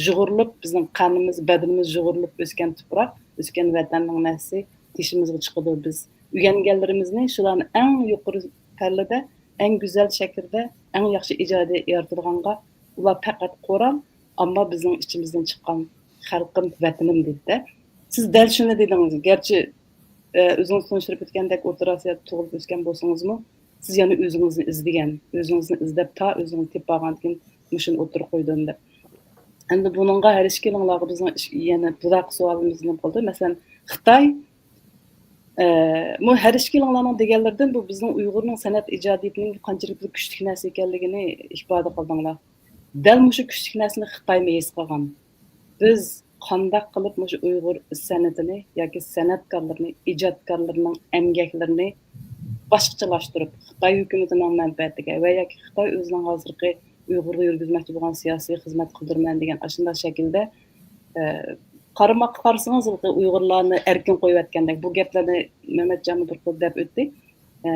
يۇغۇرۇلۇپ، بىزنىڭ قانىمىز، بەدىنىمىز يۇغۇرۇلۇپ ئۆسكەن تۇپراق، ئۆسكەن ۋەتەننىڭ نەرسىسى تېشىمىزغا چىقىدۇ. بىز ئۆگەنگەنلىرىمىزنى شۇلارنى ئەڭ يۇقىرى پەللىدە، ئەڭ گۈزەل شەكىلدە، ئەڭ ياخشى ئىجادىيەت يارىتىدىغانغا ئۇلار پەقەت قورال، ئەمما بىزنىڭ ئىچىمىزدىن چىققان خەلقىم، ۋەتىنىم دېدى-دە. سىز دەل شۇنى دېدىڭىز. گەرچە، ئە، ئۆزىڭىز تونۇشتۇرۇپ ئۆتكەندەك ئوتتۇرا ئاسىيادا تۇغۇلۇپ ئۆسكەن بولسىڭىزمۇ، سىز يەنە ئۆزىڭىزنى ئىزدىگەن، ئۆزىڭىزنى ئىزدەپ تا ئۆزىڭىزنى تېپىپ بارغاندىن كېيىن مۇشۇنى ئوتتۇرىغا قويدۇم دەپ. ئەمدى بۇنىڭغا ھەر ئىككىلىڭلارغا بىزنىڭ ئىش-، يەنە بۇنداق سوئالىمىز نېمە بولدى؟ مەسىلەن، خىتاي، ئە، بۇ ھەر ئىككىلىڭلارنىڭ دېگەنلىرىدىن بۇ بىزنىڭ ئۇيغۇرنىڭ سەنئەت ئىجادىيىتىنىڭ قانچىلىك بىر كۈچلۈك نەرسە ئىكەنلىكىنى ئىپادە قىلدىڭلار. دەل مۇشۇ كۈچلۈك نەرسىنى خىتايمۇ ھېس قىلغان. بىز قانداق قىلىپ مۇشۇ ئۇيغۇر سەنئىتىنى ياكى سەنئەتكارلىرىنى، ئىجادكارلىرىنىڭ ئەمگەكلىرىنى باشقىچىلاشتۇرۇپ، خىتاي ھۆكۈمىتىنىڭ مەنپەئەتىگە ۋە ياكى خىتاي ئۆزىنىڭ ھازىرقى ئۇيغۇرغا يۈرگۈزمەكچى بولغان سىياسىي خىزمەت قىلدۇرىمەن دېگەن ئاشۇنداق شەكىلدە، ئە، قارىماققا قارىسىڭىز، ھېلىقى ئۇيغۇرلارنى ئەركىن قويۇۋەتكەندەك. بۇ گەپلەرنى مەمەتجانمۇ بىر خىل دەپ ئۆتتى. ئە،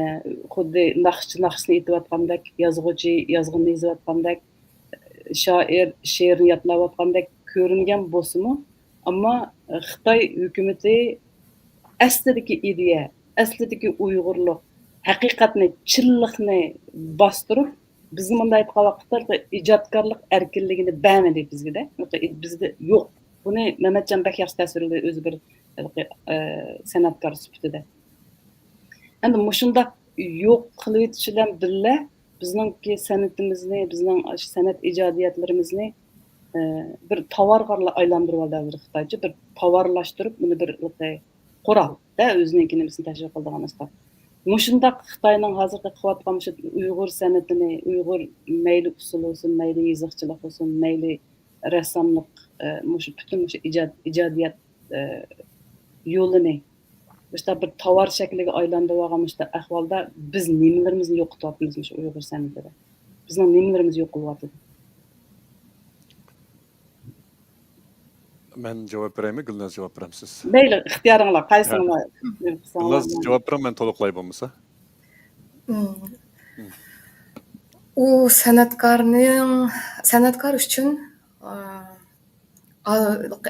خۇددى ناخشىچى ناخشىسىنى ئېيتىۋاتقاندەك، يازغۇچى يازغىنىنى يېزىۋاتقاندەك، شائىر شېئىرنى يادلاۋاتقاندەك كۆرۈنگەن بولسىمۇ، ئەمما خىتاي ھۆكۈمىتى ئەسلىدىكى ئىدىيە، ئەسلىدىكى ئۇيغۇرلۇق، ھەقىقەتنى، چىنلىقنى باستۇرۇپ، بىزنى مۇنداق ئېيتقان ۋاقىتتا ئىجادكارلىق ئەركىنلىكىنى بەرمىدى بىزگىدە. بىزدە يوق. بۇنى مەمەتجان بەك ياخشى تەسۋىرلىدى ئۆزى بىر، ئە، سەنئەتكار سۈپىتىدە. ئەمدى مۇشۇنداق يوق قىلىۋېتىش بىلەن بىللە، بىزنىڭكى سەنئىتىمىزنى، بىزنىڭ ئاشۇ سەنئەت ئىجادىيەتلىرىمىزنى، ئە، بىر تاۋارغا ئايلاندۇرۇۋالدى ھازىر خىتايچە، بىر تاۋارلاشتۇرۇپ، بۇنى بىر قورال-دە، ئۆزىنىڭكى نېمىسىنى تەشۋىق قىلىدىغان ئۇستا. مۇشۇنداق خىتاينىڭ ھازىرقى قىلىۋاتقان مۇشۇ ئۇيغۇر سەنئىتىنى، ئۇيغۇر مەيلى ئۇسسۇل بولسۇن، مەيلى يېزىقچىلىق بولسۇن، مەيلى رەسساملىق، ئە، مۇشۇ پۈتۈن مۇشۇ ئىجاد-، ئىجادىيەت، ئە، يولىنى مۇشۇنداق بىر تاۋار شەكلىگە ئايلاندۇرۇۋالغان مۇشۇنداق ئەھۋالدا بىز نېمىلىرىمىزنى يوقىتىۋاتىمىز مۇشۇ ئۇيغۇر سەنئىتىدە؟ بىزنىڭ نېمىلىرىمىز يوقىلىۋاتىدۇ؟ مەن جاۋاب بېرەيمۇ، گۈلناز جاۋاب بېرەمسىز؟ مەيلى، ئىختىيارىڭلار، قايسىڭلار. گۈلناز جاۋاب بېرىڭ، مەن تولۇقلاي بولمىسا. ئۇ سەنئەتكارنىڭ، سەنئەتكار ئۈچۈن، ئا، ئا،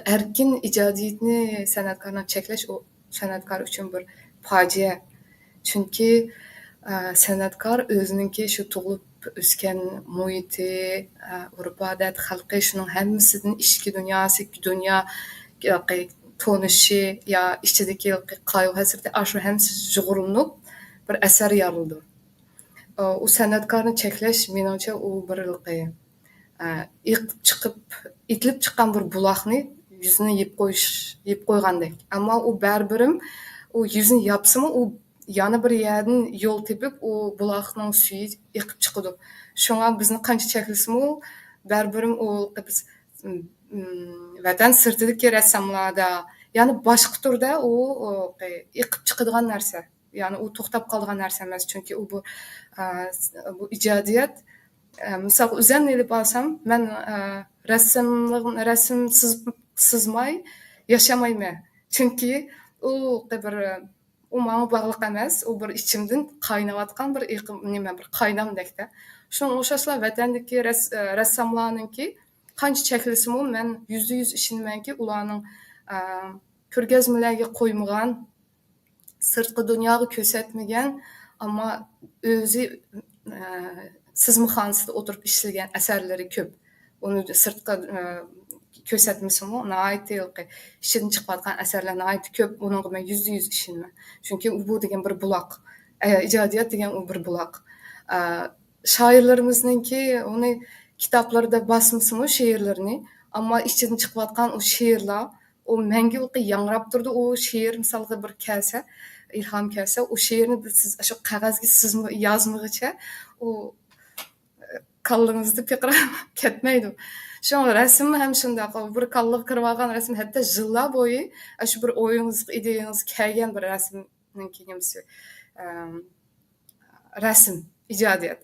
ئەركىن ئىجادىيەتنى سەنئەتكارنىڭ چەكلەش، ئۇ سەنئەتكار ئۈچۈن بىر پاجىئە. چۈنكى، ئا، سەنئەتكار ئۆزىنىڭكى شۇ تۇغۇلۇپ ئۆسكەن مۇھىتى، ئا، ئۆرپ-ئادەت، خەلقى، شۇنىڭ ھەممىسىدىن ئىچكى دۇنياسى، دۇنيا، تونۇشى يا ئىچىدىكى قايغۇ-ھەسرىتى، ئاشۇ ھەممىسى يۇغۇرۇلۇپ بىر ئەسەر يارىلىدۇ. ئا، ئۇ سەنئەتكارنى چەكلەش، مېنىڭچە، ئۇ بىر ھېلىقى، ئا، ئېقىپ چىقىپ، ئېتىلىپ چىققان بىر بۇلاقنى يۈزىنى يېپىپ قويۇش، يېپىپ قويغاندەك. ئەمما ئۇ بەرىبىرىم ئۇ يۈزىنى ياپسىمۇ، ئۇ يەنە بىر يەردىن يول تېپىپ، ئۇ بۇلاقنىڭ سۈيى ئېقىپ چىقىدۇ. شۇڭا بىزنى قانچە چەكلىسىمۇ، بەرىبىرىم ئۇ بىز، م، م، ۋەتەن سىرتىدىكى رەسساملاردا يەنە باشقا تۈردە ئۇ، ئۇ ئېقىپ چىقىدىغان نەرسە. يەنى ئۇ توختاپ قالىدىغان نەرسە ئەمەس، چۈنكى ئۇ بۇ، ئە، بۇ ئىجادىيەت، ئە، مىسالغا ئۆزۈمنى ئېلىپ ئالسام، مەن، ئە، رەسىملىق-، رەسىم سىز-، سىزماي ياشىمايمەن. چۈنكى ئۇ بىر، ئۇ ماڭا باغلىق ئەمەس، ئۇ بىر ئىچىمدىن قايناۋاتقان بىر ئېقىم، نېمە، بىر قاينامدەكتە. شۇنىڭغا ئوخشاشلا ۋەتەندىكى رەس-، ئە، رەسساملارنىڭكى قانچە چەكلىسىمۇ، مەن يۈزدە يۈز ئىشىنىمەنكى، ئۇلارنىڭ، ئە، كۆرگەزمىلەرگە قويمىغان، سىرتقى دۇنياغا كۆرسەتمىگەن، ئەمما ئۆزى، ئە، سىزمىخانىسىدا ئولتۇرۇپ ئىشلىگەن ئەسەرلىرى كۆپ. ئۇنى سىرتقا، ئە، كۆرسەتمىسىمۇ، ناھايىتى ھېلىقى ئىچىدىن چىقىۋاتقان ئەسەرلەر ناھايىتى كۆپ. ئۇنىڭغا مەن يۈزدە يۈز ئىشىنىمەن. چۈنكى بۇ دېگەن بىر بۇلاق. ئە، ئىجادىيەت دېگەن ئۇ بىر بۇلاق. ئە، شائىرلىرىمىزنىڭكى ئۇنى كىتابلىرىدا باسمىسىمۇ شېئىرلىرىنى، ئەمما ئىچىدىن چىقىۋاتقان ئۇ شېئىرلار، ئۇ مەڭگۈ ياڭراپ تۇرىدۇ. ئۇ شېئىر مىسالغا بىر كەلسە، ئىلھام كەلسە، ئۇ شېئىرنى بىز، سىز ئاشۇ قەغەزگە سىزما-، يازمىغىچە ئۇ، ئە، كاللىڭىزدا پىقىراپ كەتمەيدۇ. شۇڭا رەسىم ھەم شۇنداق. ئۇ بىر كاللىغا كىرىۋالغان رەسىم، ھەتتا يىللار بويى ئاشۇ بىر ئويىڭىزغا، ئىدىيەڭىزگە كەلگەن بىر رەسىمنىڭكى نېمىسى، ئەم، رەسىم، ئىجادىيەت.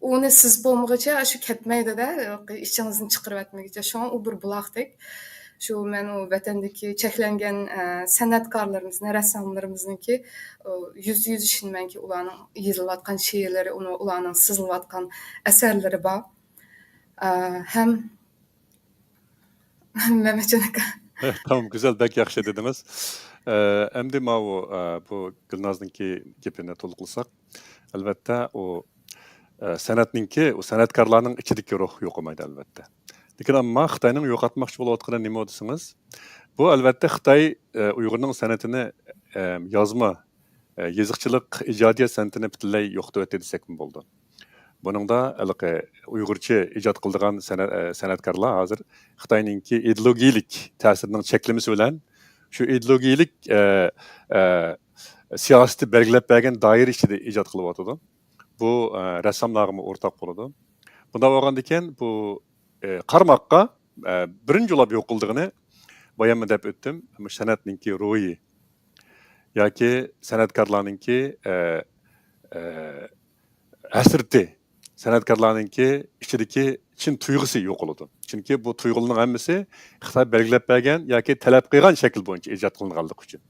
ئۇنى سىزىپ بولمىغۇچە شۇ كەتمەيدۇ-دە، ئىچىڭىزدىن چىقىرىۋەتمىگۈچە. شۇڭا ئۇ بىر بۇلاقتەك. شۇ مەن ئۇ ۋەتەندىكى چەكلەنگەن، ئە، سەنئەتكارلىرىمىزنى، رەسساملىرىمىزنىڭكى، ئۇ، يۈزدە يۈز ئىشىنىمەنكى، ئۇلارنىڭ يېزىلىۋاتقان شېئىرلىرى، ئۇنى، ئۇلارنىڭ سىزىلىۋاتقان ئەسەرلىرى بار. ئە، ھەم مەمەتجان ئاكا. تامام، گۈزەل، بەك ياخشى دېدىڭىز. ئە، ئەمدى ماۋۇ، ئە، بۇ گۈلنازنىڭكى گېپىنى تولۇقلىساق، ئەلۋەتتە، ئۇ، ئە، سەنئەتنىڭكى، ئۇ سەنئەتكارلارنىڭ ئىچىدىكى روھ يوقىمايدۇ، ئەلۋەتتە. لېكىن ئەمما خىتاينىڭ يوقاتماقچى بولۇۋاتقىنى نېمە دېسىڭىز، بۇ، ئەلۋەتتە، خىتاي، ئە، ئۇيغۇرنىڭ سەنئىتىنى، ئە، يازما، ئە، يېزىقچىلىق، ئىجادىيەت سەنئىتىنى پۈتۈنلەي يوقىتىۋەتتى دېسەكمۇ بولىدۇ. بۇنىڭدا ھېلىقى ئۇيغۇرچە ئىجاد قىلىدىغان سەنئەت-، ئە، سەنئەتكارلار ھازىر خىتاينىڭكى ئىدېئولوگىيىلىك تەسىرىنىڭ چەكلىمىسى بىلەن شۇ ئىدېئولوگىيىلىك، ئە، ئە، سىياسىتى بەلگىلەپ بەرگەن دائىرە ئىچىدە ئىجاد قىلىۋاتىدۇ. بۇ، ئە، رەسساملارغىمۇ ئورتاق بولىدۇ. بۇنداق بولغاندىكىن بۇ، ئە، قارىماققا، ئە، بىرىنچى بولۇپ يوق قىلىدىغىنى، باياممۇ دەپ ئۆتتۈم، مۇشۇ سەنئەتنىڭكى روھى ياكى سەنئەتكارلارنىڭكى، ئە، ئە، ھەسرىتى، سەنئەتكارلارنىڭكى ئىچىدىكى چىن تۇيغۇسى يوقىلىدۇ. چۈنكى بۇ تۇيغۇلارنىڭ ھەممىسى خىتاي بەلگىلەپ بەرگەن ياكى تەلەپ قىلغان شەكىل بويىچە ئىجاد قىلىنغانلىقى ئۈچۈن،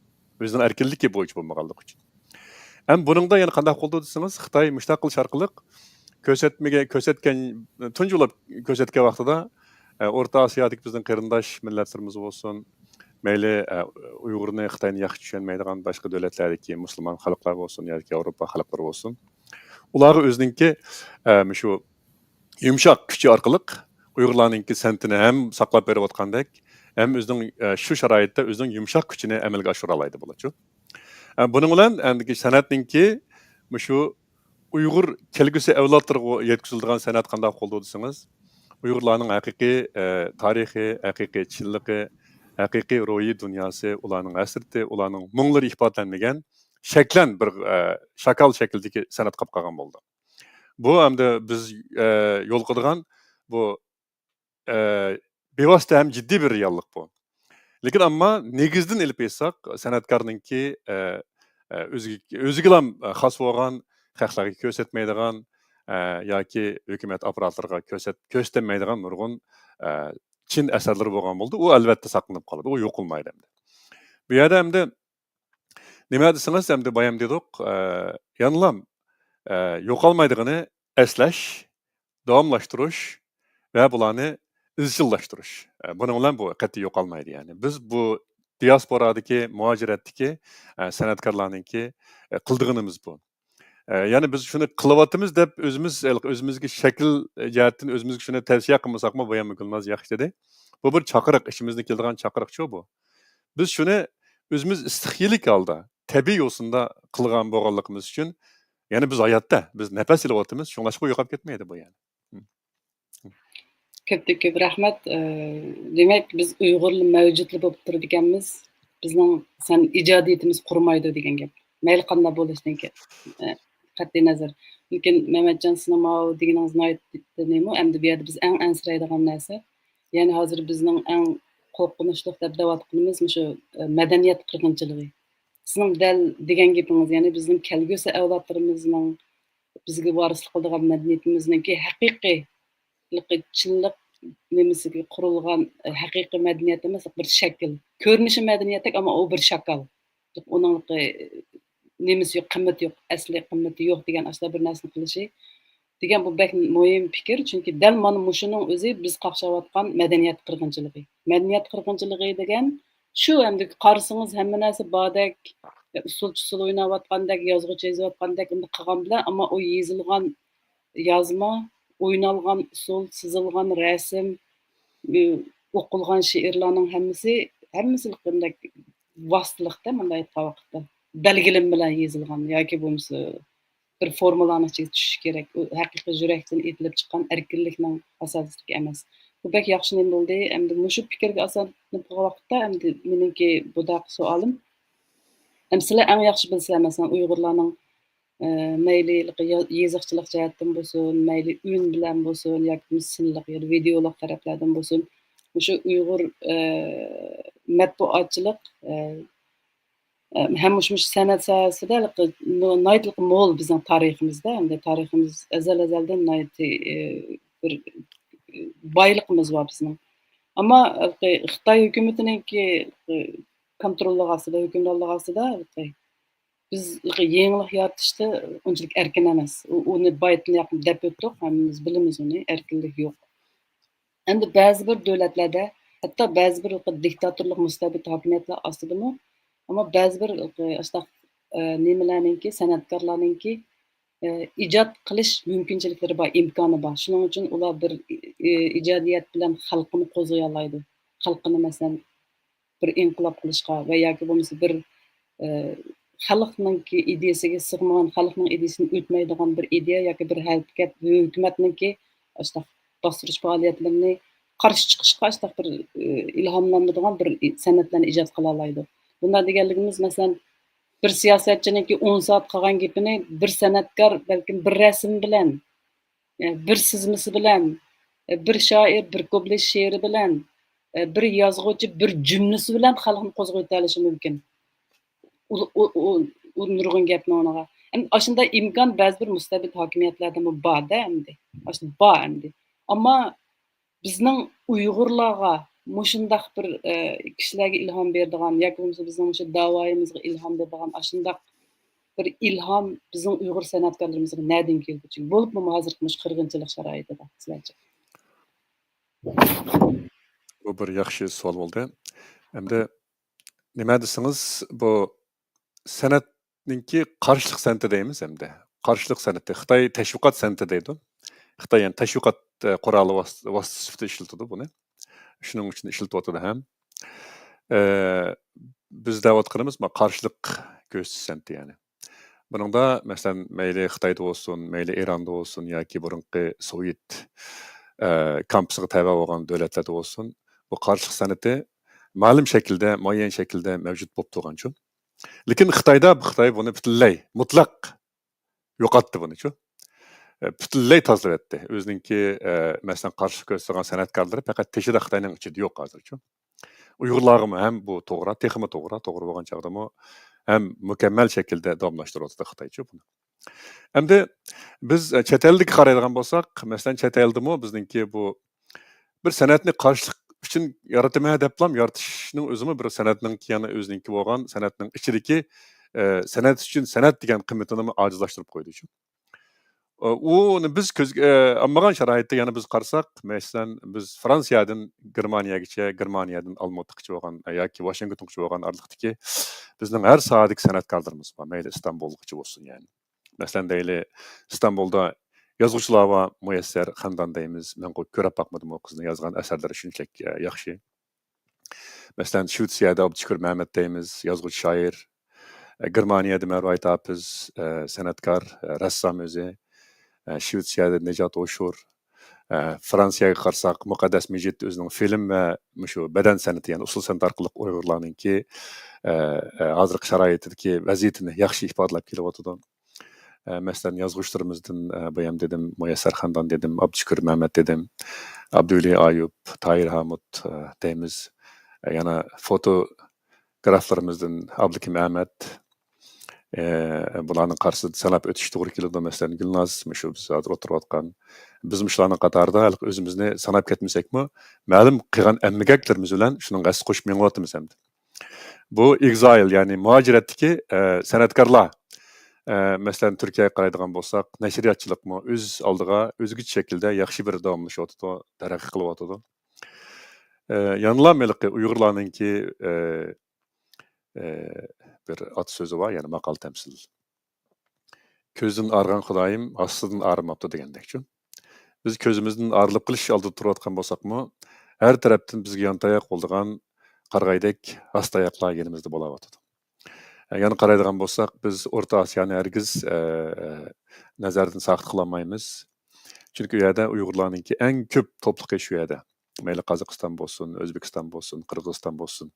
ئۆزىنىڭ ئەركىنلىكى بويىچە بولمىغانلىقى ئۈچۈن. ئەمما بۇنىڭدا يەنە قانداق بولدى دېسىڭىز، خىتاي مۇشۇنداق قىلىش ئارقىلىق كۆرسەتمىگە-، كۆرسەتكەن، تۇنجى بولۇپ كۆرسەتكەن ۋاقتىدا، ئە، ئورتا ئاسىيادىكى بىزنىڭ قېرىنداش مىللەتلىرىمىز بولسۇن، مەيلى، ئە، ئۇيغۇرنى، خىتاينى ياخشى چۈشەنمەيدىغان باشقا دۆلەتلەردىكى مۇسۇلمان خەلقلەر بولسۇن ياكى ياۋروپا خەلقلىرى بولسۇن، ئۇلارغا ئۆزىنىڭكى، ئە، مۇشۇ يۇمشاق كۈچى ئارقىلىق ئۇيغۇرلارنىڭكى سەنئىتىنى ھەم ساقلاپ بېرىۋاتقاندەك، ھەم ئۆزىنىڭ، ئە، شۇ شارائىتتا ئۆزىنىڭ يۇمشاق كۈچىنى ئەمەلگە ئاشۇرالايدۇ بولىدۇ. ئە، بۇنىڭ بىلەن ئەمدىكى سەنئەتنىڭكى مۇشۇ ئۇيغۇر كەلگۈسى ئەۋلادلىرىغا يەتكۈزۈلىدىغان سەنئەت قانداق بولىدۇ دېسىڭىز، ئۇيغۇرلارنىڭ ھەقىقىي، ئە، تارىخى، ھەقىقىي چىنلىقى، ھەقىقىي روھىي دۇنياسى، ئۇلارنىڭ ھەسرىتى، ئۇلارنىڭ مۇڭلىرى ئىپادىلەنمىگەن شەكلەن بىر، ئە، شاكال شەكلىدىكى سەنئەت قاپ قالغان بولىدۇ. بۇ ئەمدى بىز، ئە، يولۇقىدىغان بۇ، ئە، بىۋاسىتە ھەم جىددىي بىر رېئاللىق بۇ. لېكىن ئەمما نېگىزدىن ئېلىپ ئېيتساق، سەنئەتكارنىڭكى، ئە، ئە، ئۆزىگە، ئۆزىگىلا خاس بولغان، خەقلەرگە كۆرسەتمەيدىغان، ئە، ياكى ھۆكۈمەت ئاپپاراتلىرىغا كۆرسەت-، كۆرسىتەلمەيدىغان نۇرغۇن، ئە، چىن ئەسەرلىرى بولغان بولىدۇ. ئۇ ئەلۋەتتە ساقلىنىپ قالىدۇ، ئۇ يوقالمايدۇ ئەمدى. بۇ يەردە ئەمدى نېمە دېسىڭىز، ئەمدى بايام دېدۇق، ئە، يەنىلا، ئە، يوقالمايدىغىنى ئەسلەش، داۋاملاشتۇرۇش ۋە بۇلارنى ئىزچىللاشتۇرۇش. ئە، بۇنىڭ بىلەن بۇ قەتئىي يوقالمايدۇ، يەنى. بىز بۇ دىياسپورادىكى، مۇھاجىرەتتىكى، ئە، سەنئەتكارلارنىڭكى، ئە، قىلىدىغىنىمىز بۇ. ئە، يەنى بىز شۇنى قىلىۋاتىمىز دەپ ئۆزىمىز، ئۆزىمىزگە شەكىل جەھەتتىن ئۆزىمىزگە شۇنى تەۋسىيە قىلمىساقمۇ، بايام گۈلناز ياخشى دېدى. بۇ بىر چاقىرىق، ئىچىمىزدىن كېلىدىغان چاقىرىقچۇ بۇ. بىز شۇنى ئۆزىمىز ئىستىخىيىلىك ھالدا، تەبىئىي يوسۇندا قىلغان بولغانلىقىمىز ئۈچۈن، يەنى بىز ھاياتتا، بىز نەپەس ئېلىۋاتىمىز، شۇڭلاشقا بۇ يوقاپ كەتمەيدۇ بۇ يەنى. كۆپتىن كۆپ رەھمەت. ئى، دېمەك، بىز ئۇيغۇرلا مەۋجۇتلا بولۇپ تۇرىدىكەنمىز. بىزنىڭ سەن ئىجادىيىتىمىز قۇرۇمايدۇ دېگەن گەپ. مەيلى قانداق بولۇشىدىن كە-، ئى، قەتئىي نەزەر. لېكىن مەمەتجان، سىزنىڭ ماۋۇ دېگىنىڭىز ناھايىتى نېمە، ئەمدى بۇ يەردە بىز ئەڭ ئەنسىرەيدىغان نەرسە، يەنى ھازىر بىزنىڭ ئەڭ قورقۇنچلۇق دەپ دەۋاتقىنىمىز مۇشۇ، ئى، مەدەنىيەت قىرغىنچىلىقى. سىزنىڭ دەل دېگەن گېپىڭىز، يەنى بىزنىڭ كەلگۈسى ئەۋلادلىرىمىزنىڭ بىزگە ۋارىسلىق قىلىدىغان مەدەنىيىتىمىزنىڭكى ھەقىقىي چىنلىق نېمىسىگە قۇرۇلغان، ئە، ھەقىقىي مەدەنىيەت ئەمەس، بىر شەكىل. كۆرۈنۈشى مەدەنىيەتتەك، ئەمما ئۇ بىر شاكال. ئۇنىڭ نېمىسى يوق، قىممىتى يوق، ئەسلى قىممىتى يوق دېگەن ئاشۇنداق بىر نەرسىنى قىلىشى دېگەن بۇ بەك مۇھىم پىكىر. چۈنكى دەل مانا مۇشۇنىڭ ئۆزى بىز قاقشاۋاتقان مەدەنىيەت قىرغىنچىلىقى. مەدەنىيەت قىرغىنچىلىقى دېگەن شۇ، ئەمدى قارىسىڭىز ھەممە نەرسە باردەك، ئۇسسۇل-چۇسسۇل ئويناۋاتقاندەك، يازغۇچە يېزىۋاتقاندەك ئۇنداق قىلغان بىلەن، ئەمما ئۇ يېزىلغان يازما، ئوينالغان ئۇسسۇل، سىزىلغان رەسىم، ئى، ئوقۇلغان شېئىرلارنىڭ ھەممىسى، ھەممىسى بۇنداق ۋاسىتىلىقتا، مۇنداق ئېيتقان ۋاقىتتا بەلگىلىمە بىلەن يېزىلغان ياكى بولمىسا بىر فورمۇلانىڭ ئىچىگە چۈشۈشى كېرەك. ئۇ ھەقىقىي يۈرەكتىن ئېتىلىپ چىققان ئەركىنلىكنىڭ ئاساسىدىكى ئەمەس. بۇ بەك ياخشى نېمە بولدى. ئەمدى مۇشۇ پىكىرگە ئاساسلىنىپ قالغان ۋاقىتتا، ئەمدى مېنىڭكى بۇنداق سوئالىم، ئەمدى سىلەر ئەڭ ياخشى بىلىسىلەر، مەسىلەن، ئۇيغۇرلارنىڭ ئە، مەيلى يا-، يېزىقچىلىق جەھەتتىن بولسۇن، مەيلى ئۈن بىلەن بولسۇن ياكى سىنلىق يا ۋىدېئولۇق تەرەپلەردىن بولسۇن، مۇشۇ ئۇيغۇر، ئە، مەتبۇئاتچىلىق، ئە، ئە، ھەم مۇشۇ، مۇشۇ سەنئەت ساھەسىدە ناھايىتى مول بىزنىڭ تارىخىمىزدا، ئەمدى تارىخىمىز ئەزەل-ئەزەلدىن ناھايىتى، ئە، بىر، ئە، بايلىقىمىز بار بىزنىڭ. ئەمما خىتاي ھۆكۈمىتىنىڭكى، ئە، كونتروللۇقى ئاستىدا، ھۆكۈمرانلىقى ئاستىدا بىز يېڭىلىق يارىتىشتا ئۇنچىلىك ئەركىن ئەمەس. ئۇ، ئۇنى بايىتىن ياقىن دەپ ئۆتتۇق، ھەممىمىز بىلىمىز ئۇنى، ئەركىنلىك يوق. ئەمدى بەزى بىر دۆلەتلەردە، ھەتتا بەزى بىر دىكتاتورلۇق مۇستەبىت ھاكىمىيەتلەر ئاستىدىمۇ، ئەمما بەزى بىر ئاشۇنداق، ئە، نېمىلەرنىڭكى، سەنئەتكارلارنىڭكى، ئە، ئىجاد قىلىش مۇمكىنچىلىكلىرى بار، ئىمكانى بار. شۇنىڭ ئۈچۈن ئۇلار بىر، ئى، ئىجادىيەت بىلەن خەلقىنى قوزغىيالايدۇ. خەلقىنى، مەسىلەن، بىر ئىنقىلاب قىلىشقا ۋە ياكى بولمىسا بىر، ئى، خەلقنىڭكى ئىدىيەسىگە سىغمىغان، خەلقنىڭ ئىدىيەسىدىن ئۆتمەيدىغان بىر ئىدىيە ياكى بىر ھەرىكەت، ھۆكۈمەتنىڭكى ئاشۇنداق باستۇرۇش پائالىيەتلىرىنى قارشى چىقىشقا ئاشۇنداق بىر، ئى، ئىلھاملاندۇرىدىغان بىر ئى-، سەنئەتلەرنى ئىجاد قىلالايدۇ. بۇنداق دېگەنلىكىمىز، مەسىلەن، بىر سىياسەتچىنىڭكى ئون سائەت قىلغان گېپىنى بىر سەنئەتكار بەلكىم بىر رەسىم بىلەن، ئە، بىر سىزمىسى بىلەن، ئە، بىر شائىر بىر كۇپلېت شېئىرى بىلەن، ئە، بىر يازغۇچى بىر جۈملىسى بىلەن خەلقنى قوزغىۋېتەلىشى مۇمكىن. ئۇ، ئۇ، ئۇ، ئۇ نۇرغۇن گەپنىڭ ئورنىغا. ئەمدى ئاشۇنداق ئىمكان بەزى بىر مۇستەبىت ھاكىمىيەتلەردىمۇ بار-دە ئەمدى. ئاشۇنداق بار ئەمدى. ئەمما بىزنىڭ ئۇيغۇرلارغا مۇشۇنداق بىر، ئە، كىشىلەرگە ئىلھام بېرىدىغان ياكى بولمىسا بىزنىڭ مۇشۇ داۋايىمىزغا ئىلھام بېرىدىغان ئاشۇنداق بىر ئىلھام بىزنىڭ ئۇيغۇر سەنئەتكارلىرىمىزغا نەدىن كېلىدۇ؟ چۈنكى بولۇپمۇ ھازىرقى مۇشۇ قىرغىنچىلىق شارائىتىدا سىلەرچە؟ بۇ بىر ياخشى سوئال بولدى. ئەمدى نېمە دېسىڭىز، بۇ سەنئەتنىڭكى قارشىلىق سەنئىتى دەيمىز ئەمدى. قارشىلىق سەنئىتى. خىتاي تەشۋىقات سەنئىتى دەيدۇ. خىتاي يەنى تەشۋىقات، ئە، قورالى ۋاس-، ۋاسىتىسى سۈپىتىدە ئىشلىتىدۇ بۇنى. شۇنىڭ ئۈچۈن ئىشلىتىۋاتىدۇ ھەم. ئە، بىز دەۋاتقىنىمىز ما قارشىلىق كۆرسىتىش سەنئىتى يەنى. بۇنىڭدا، مەسىلەن، مەيلى خىتايدا بولسۇن، مەيلى ئىراندا بولسۇن ياكى بۇرۇنقى سوۋېت، ئە، كامپۇسىغا تەۋە بولغان دۆلەتلەردە بولسۇن، بۇ قارشىلىق سەنئىتى مەلۇم شەكىلدە، مۇئەييەن شەكىلدە مەۋجۇت بولۇپ تۇرغانچۇ. لېكىن خىتايدا، خىتاي بۇنى پۈتۈنلەي، مۇتلەق يوقاتتى بۇنىچۇ. ئە، پۈتۈنلەي تازىلىۋەتتى. ئۆزىنىڭكى، ئە، مەسىلەن، قارشىلىق كۆرسىتىدىغان سەنئەتكارلىرى پەقەت تېشىدا خىتاينىڭ ئىچىدە يوق ھازىرچۇ. ئۇيغۇرلارغىمۇ ھەم بۇ توغرا، تېخىمۇ توغرا، توغرا بولغان چاغدىمۇ ھەم مۇكەممەل شەكىلدە داۋاملاشتۇرۇۋاتىدۇ خىتايچۇ بۇنى. ئەمدى بىز، ئە، چەت ئەلدىكى قارايدىغان بولساق، مەسىلەن، چەت ئەلدىمۇ بىزنىڭكى بۇ بىر سەنئەتنى قارشىلىق ئۈچۈن يارىتىمەن دەپلام يارىتىشنىڭ ئۆزىمۇ بىر سەنئەتنىڭكى يەنە ئۆزىنىڭكى بولغان سەنئەتنىڭ ئىچىدىكى، ئە، سەنئەت ئۈچۈن سەنئەت دېگەن قىممىتىنىمۇ ئاجىزلاشتۇرۇپ قويدىچۇ. ئۇنى بىز كۆزگە، ئە، ئالمىغان شارائىتتا يەنە بىز قارىساق، مەسىلەن، بىز فرانسىيەدىن گېرمانىيەگىچە، گېرمانىيەدىن ئالمۇتىغىچە بولغان ياكى ۋاشىنگتونغىچە بولغان ئارىلىقتىكى بىزنىڭ ھەر ساھەدىكى سەنئەتكارلىرىمىز بار. مەيلى ئىستانبۇلغىچە بولسۇن، يەنى. مەسىلەن، دەيلى، ئىستانبۇلدا يازغۇچىلار بار، مۇيەسسەر خەندان دەيمىز. مەن قو-، كۆرۈپ باقمىدىم، ئۇ قىزنىڭ يازغان ئەسەرلىرى شۇنچىلىك، ئە، ياخشى. مەسىلەن، شىۋېتسىيەدە ئابدۇشۈكۈر مەمەت دەيمىز، يازغۇچى، شائىر. ئە، گېرمانىيەدە مەرۋايىت ھاپىز، ئە، سەنئەتكار، ئە، رەسسام ئۆزى. ئە، شىۋېتسىيەدە نىجات ئوشۇر. ئە، فرانسىيەگە قارىساق، مۇقەددەس مىجىت ئۆزىنىڭ فىلىم ۋە مۇشۇ بەدەن سەنئىتى، يەنى ئۇسسۇل سەنئىتى ئارقىلىق ئۇيغۇرلارنىڭكى، ئە، ئە، ھازىرقى شارائىتىدىكى ۋەزىيىتىنى ياخشى ئىپادىلەپ كېلىۋاتىدۇ. ئە، مەسىلەن، يازغۇچىلىرىمىزدىن، ئە، بايام دېدىم، مۇيەسسەر خەندان دېدىم، ئابدۇشۈكۈر مەمەت دېدىم، ئابدۇۋەلى ئايۇپ، تاھىر ھامۇت، ئە، دەيمىز. ئە، يەنە فوتوگرافلىرىمىزدىن ئابلىكىم ئەمەت. ئە، بۇلارنىڭ قارىسىدا ساناپ ئۆتۈش توغرا كېلىدۇ. مەسىلەن، گۈلناز، مۇشۇ بىز ھازىر ئولتۇرۇۋاتقان، بىز مۇشۇلارنىڭ قاتارىدا ھېلىقى ئۆزىمىزنى ساناپ كەتمىسەكمۇ، مەلۇم قىلغان ئەمگەكلىرىمىز بىلەن شۇنىڭغا ھەسسە قوشۇپ مېڭىۋاتىمىز ئەمدى. بۇ ئېگزايل، يەنى مۇھاجىرەتتىكى، ئە، سەنئەتكارلار. ئە، مەسىلەن، تۈركىيەگە قارايدىغان بولساق، نەشرىياتچىلىقمۇ ئۆز ئالدىغا ئۆزگىچە شەكىلدە ياخشى بىر داۋاملىشىۋاتىدۇ، تەرەققىي قىلىۋاتىدۇ. ئە، يەنىلا ھېلىقى ئۇيغۇرلارنىڭكى، ئە، ئە، بىر ئات سۆزى بار، يەنى ماقال تەمسىل. «كۆزدىن ئارغان خۇدايىم، ھاسىسىدىن ئارىماپتۇ» دېگەندەكچۇ. بىز كۆزىمىزدىن ئايرىلىپ قېلىش ئالدىدا تۇرۇۋاتقان بولساقمۇ، ھەر تەرەپتىن بىزگە يانتاياق بولىدىغان قارىغايدەك ھاسا تاياقلار يېنىمىزدا بولاۋاتىدۇ. يەنە قارايدىغان بولساق، بىز ئورتا ئاسىيانى ھەرگىز، ئە، نەزەردىن ساقىت قىلالمايمىز. چۈنكى ئۇ يەردە ئۇيغۇرلارنىڭكى ئەڭ كۆپ توپلۇقى شۇ يەردە. مەيلى قازاقىستان بولسۇن، ئۆزبېكىستان بولسۇن، قىرغىزىستان بولسۇن.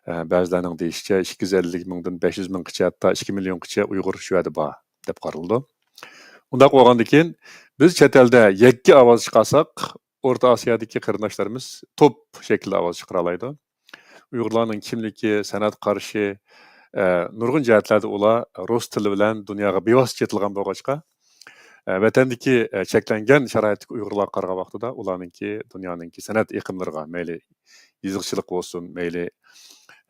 ئە، بەزىلەرنىڭ دېيىشىچە، ئىككى يۈز ئەللىك مىڭدىن بەش يۈز مىڭغىچە، ھەتتا ئىككى مىليونغىچە ئۇيغۇر شۇ يەردە بار، دەپ قارىلىدۇ. ئۇنداق بولغاندىن كېيىن، بىز چەت ئەلدە يەككە ئاۋاز چىقارساق، ئورتا ئاسىيادىكى قېرىنداشلىرىمىز توپ شەكلىدە ئاۋاز چىقىرالايدۇ. ئۇيغۇرلارنىڭ كىملىكى، سەنئەت قارىشى، ئە، نۇرغۇن جەھەتلەردە ئۇلار رۇس تىلى بىلەن دۇنياغا بىۋاسىتە چېتىلغان بولغاچقا، ئە، ۋەتەندىكى، ئە، چەكلەنگەن شارائىتتىكى ئۇيغۇرلارغا قارىغان ۋاقتىدا ئۇلارنىڭكى دۇنيانىڭكى سەنئەت ئېقىملىرىغا، مەيلى يېزىقچىلىق بولسۇن، مەيلى،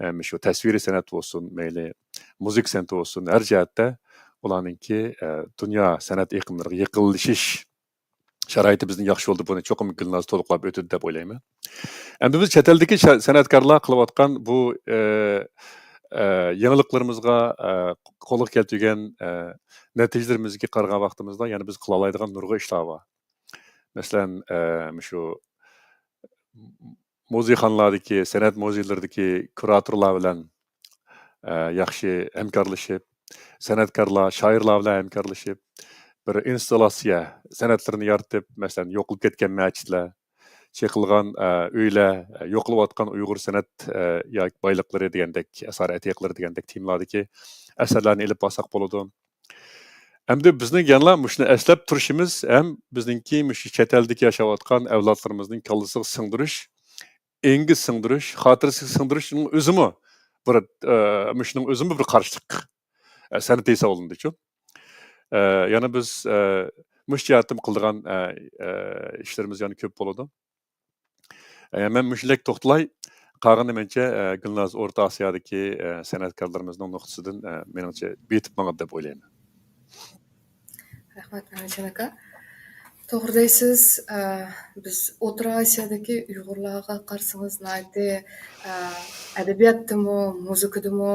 ئە، مۇشۇ تەسۋىرىي سەنئەت بولسۇن، مەيلى مۇزىكا سەنئىتى بولسۇن، ھەر جەھەتتە ئۇلارنىڭكى، ئە، دۇنيا سەنئەت ئېقىملىرىغا يېقىنلىشىش شارائىتى بىزنىڭ ياخشى بولدى، بۇنى چوقۇم گۈلناز تولۇقلاپ ئۆتىدۇ دەپ ئويلايمەن. ئەمدى بىز چەت ئەلدىكى شە-، سەنئەتكارلار قىلىۋاتقان بۇ، ئە، ئە، يېڭىلىقلىرىمىزغا، ئە، قولغا كەلتۈرگەن، ئە، نەتىجىلىرىمىزگە قارىغان ۋاقتىمىزدا يەنە بىز قىلالايدىغان نۇرغۇن ئىشلار بار. مەسىلەن، ئە، مۇشۇ مۇزېيخانىلاردىكى، سەنئەت مۇزېيلىرىدىكى كۇراتورلار بىلەن، ئە، ياخشى ھەمكارلىشىپ، سەنئەتكارلار، شائىرلار بىلەن ھەمكارلىشىپ، بىر ئىنستاللاتسىيە سەنئەتلىرىنى يارىتىپ، مەسىلەن، يوقىلىپ كەتكەن مەچىتلەر، چېقىلغان، ئە، ئۆيلەر، ئە، يوقىلىۋاتقان ئۇيغۇر سەنئەت، ئە، ياكى بايلىقلىرى دېگەندەك، ئەسەر ئەتىقىلىرى دېگەندەك تېمىلاردىكى ئەسەرلەرنى ئېلىپ بارساق بولىدۇ. ئەمدى بىزنىڭ يەنىلا مۇشۇنى ئەسلەپ تۇرۇشىمىز ھەم بىزنىڭكى مۇشۇ چەت ئەلدىكى ياشاۋاتقان ئەۋلادلىرىمىزنىڭ كاللىسىغا سىڭدۈرۈش، ئېڭىگە سىڭدۈرۈش، خاتىرىسىگە سىڭدۈرۈشنىڭ ئۆزىمۇ بىر، ئە، مۇشۇنىڭ ئۆزىمۇ بىر قارشىلىق، ئە، سەنئىتى ھېسابلىنىدۇچۇ. ئە، يەنە بىز، ئە، مۇشۇ جەھەتتىمۇ قىلىدىغان، ئە، ئە، ئىشلىرىمىز يەنە كۆپ بولىدۇ. ئە، مەن مۇشۇندەك توختىلاي. قالغىنى مەنچە، ئە، گۈلناز ئورتا ئاسىيادىكى، ئە، سەنئەتكارلىرىمىزنىڭ نۇقتىسىدىن، ئە، مېنىڭچە بېيىتىپ ماڭىدۇ دەپ ئويلايمەن. رەھمەت، مەمەتجان ئاكا. توغرا دەيسىز، ئە، بىز ئوتتۇرا ئاسىيادىكى ئۇيغۇرلارغا قارىسىڭىز، ناھايىتى، ئە، ئەدەبىياتتىمۇ، مۇزىكىدىمۇ،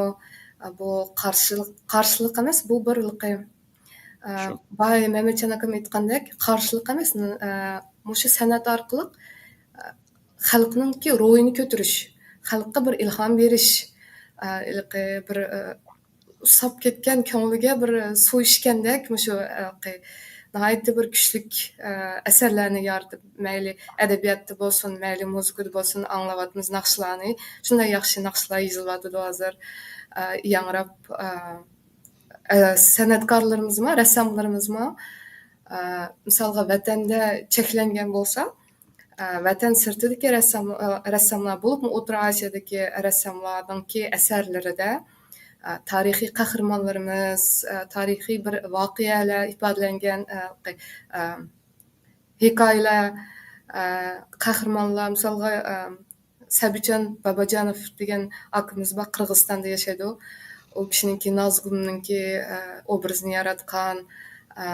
ئە، بۇ قارشىلىق، قارشىلىق ئەمەس، بۇ بىر ھېلىقى، ئە، شۇ. بايا مەمەتجان ئاكام ئېيتقاندەك، قارشىلىق ئەمەس، ئە، مۇشۇ سەنئەت ئارقىلىق، ئە، خەلقنىڭكى روھىنى كۆتۈرۈش، خەلققە بىر ئىلھام بېرىش، ئە، ھېلىقى بىر، ئە، ئۇسساپ كەتكەن كۆڭلىگە بىر سۇ ئىچكەندەك، مۇشۇ، ئە، قى-، ناھايىتى بىر كۈچلۈك، ئە، ئەسەرلەرنى يارىتىپ، مەيلى ئەدەبىياتتا بولسۇن، مەيلى مۇزىكىدا بولسۇن، ئاڭلاۋاتىمىز ناخشىلارنى. شۇنداق ياخشى ناخشىلار يېزىلىۋاتىدۇ ھازىر. ئە، ياڭراپ، ئە، ئە، سەنئەتكارلىرىمىزمۇ، رەسساملىرىمىزمۇ، ئە، مىسالغا ۋەتەندە چەكلەنگەن بولسا، ئە، ۋەتەن سىرتىدىكى رەسسام-، ئە، رەسساملار، بولۇپمۇ ئوتتۇرا ئاسىيادىكى رەسساملارنىڭكى ئەسەرلىرىدە، ئە، تارىخىي قەھرىمانلىرىمىز، ئە، تارىخىي بىر ۋەقەلەر ئىپادىلەنگەن، ئە، قى-، ئە، ھېكايىلەر، ئە، قەھرىمانلار، مىسالغا، ئە، سەبىچان باباجانوف دېگەن ئاكىمىز بار، قىرغىزىستاندا ياشايدۇ. ئۇ كىشىنىڭكى، نازگۈلنىڭكى، ئە، ئوبرازىنى ياراتقان، ئە،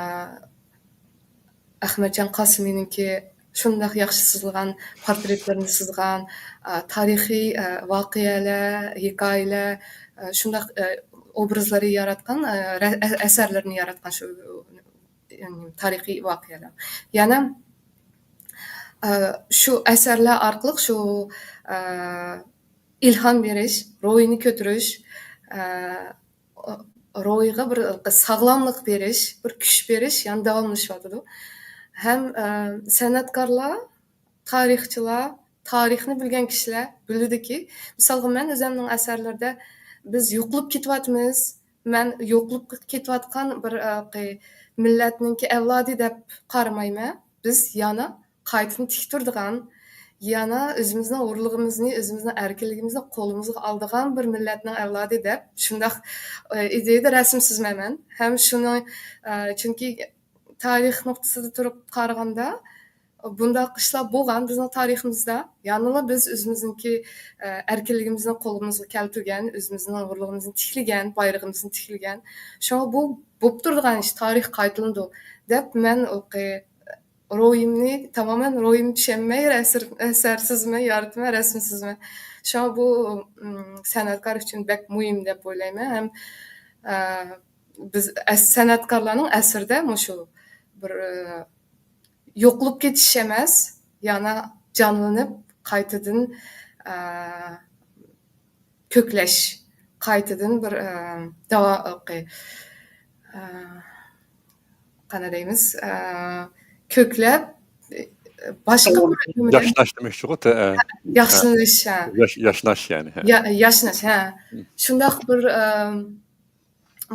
ئەخمەتجان قاسىمىنىڭكى شۇنداق ياخشى سىزىلغان پورترېتلىرىنى سىزغان، ئە، تارىخىي، ئە، ۋەقەلەر، ھېكايىلەر، ئە، شۇنداق، ئە، ئوبرازلىرى ياراتقان، ئە، رە-، ئە-، ئەسەرلىرىنى ياراتقان شۇ، ئە، تارىخىي ۋەقەلەر. يەنە، ئە، شۇ ئەسەرلەر ئارقىلىق شۇ، ئە، ئىلھام بېرىش، روھىنى كۆتۈرۈش، ئە، روھىغا بىر ساغلاملىق بېرىش، بىر كۈچ بېرىش، يەنە داۋاملىشىۋاتىدۇ. ھەم، ئە، سەنئەتكارلار، تارىخچىلار، تارىخنى بىلگەن كىشىلەر بىلىدۇكى، مىسالغا، مەن ئۆزۈمنىڭ ئەسەرلىرىدە بىز يوقىلىپ كېتىۋاتىمىز، مەن يوقىلىپ كېتىۋاتقان بىر، ئە، قى-، مىللەتنىڭكى ئەۋلادى دەپ قارىمايمەن. بىز يەنە قايتىدىن تىك تۇرىدىغان، يەنە ئۆزىمىزنىڭ ھۇرلۇقىمىزنى، ئۆزىمىزنىڭ ئەركىنلىكىمىزنى قولىمىزغا ئالىدىغان بىر مىللەتنىڭ ئەۋلادى دەپ شۇنداق، ئە، ئىدىيەدە رەسىم سىزىمەن مەن. ھەم شۇنىڭ، ئە، چۈنكى تارىخ نۇقتىسىدا تۇرۇپ قارىغاندا، بۇنداق ئىشلار بولغان بىزنىڭ تارىخىمىزدا. يەنىلا بىز ئۆزىمىزنىڭكى، ئە، ئەركىنلىكىمىزنى قولىمىزغا كەلتۈرگەن، ئۆزىمىزنىڭ ھۇرلۇقىمىزنى تىكلىگەن، بايرىقىمىزنى تىكلىگەن. شۇڭا بۇ بولۇپ تۇرىدىغان ئىش، تارىخ قايتىلىنىدۇ دەپ مەن ئۇ قى-، روھىمنى، تامامەن روھىمنى چۈشەنمەي، ئەسەر، ئەسەر سىزىمەن، يارىتىمەن، رەسىم سىزىمەن. شۇڭا بۇ، ئىم، سەنئەتكار ئۈچۈن بەك مۇھىم دەپ ئويلايمەن. ھەم، ئە، بىز ئەس-، سەنئەتكارلارنىڭ ئەسىرىدە مۇشۇ بىر، ئە، يوقىلىپ كېتىش ئەمەس، يەنە جانلىنىپ، قايتىدىن، ئە، كۆكلەش، قايتىدىن بىر، ئە، داۋا-، ئە، قانداق دەيمىز، ئە، كۆكلەپ، باشقا بىر نېمىدىن ياشناش دېمەكچىغۇ، تە-، ئە، ياخشىلىنىش، ھە. ياش-، ياشناش، يەنى، ھە. يا-، ياشناش، ھە. مم. شۇنداق بىر، ئە،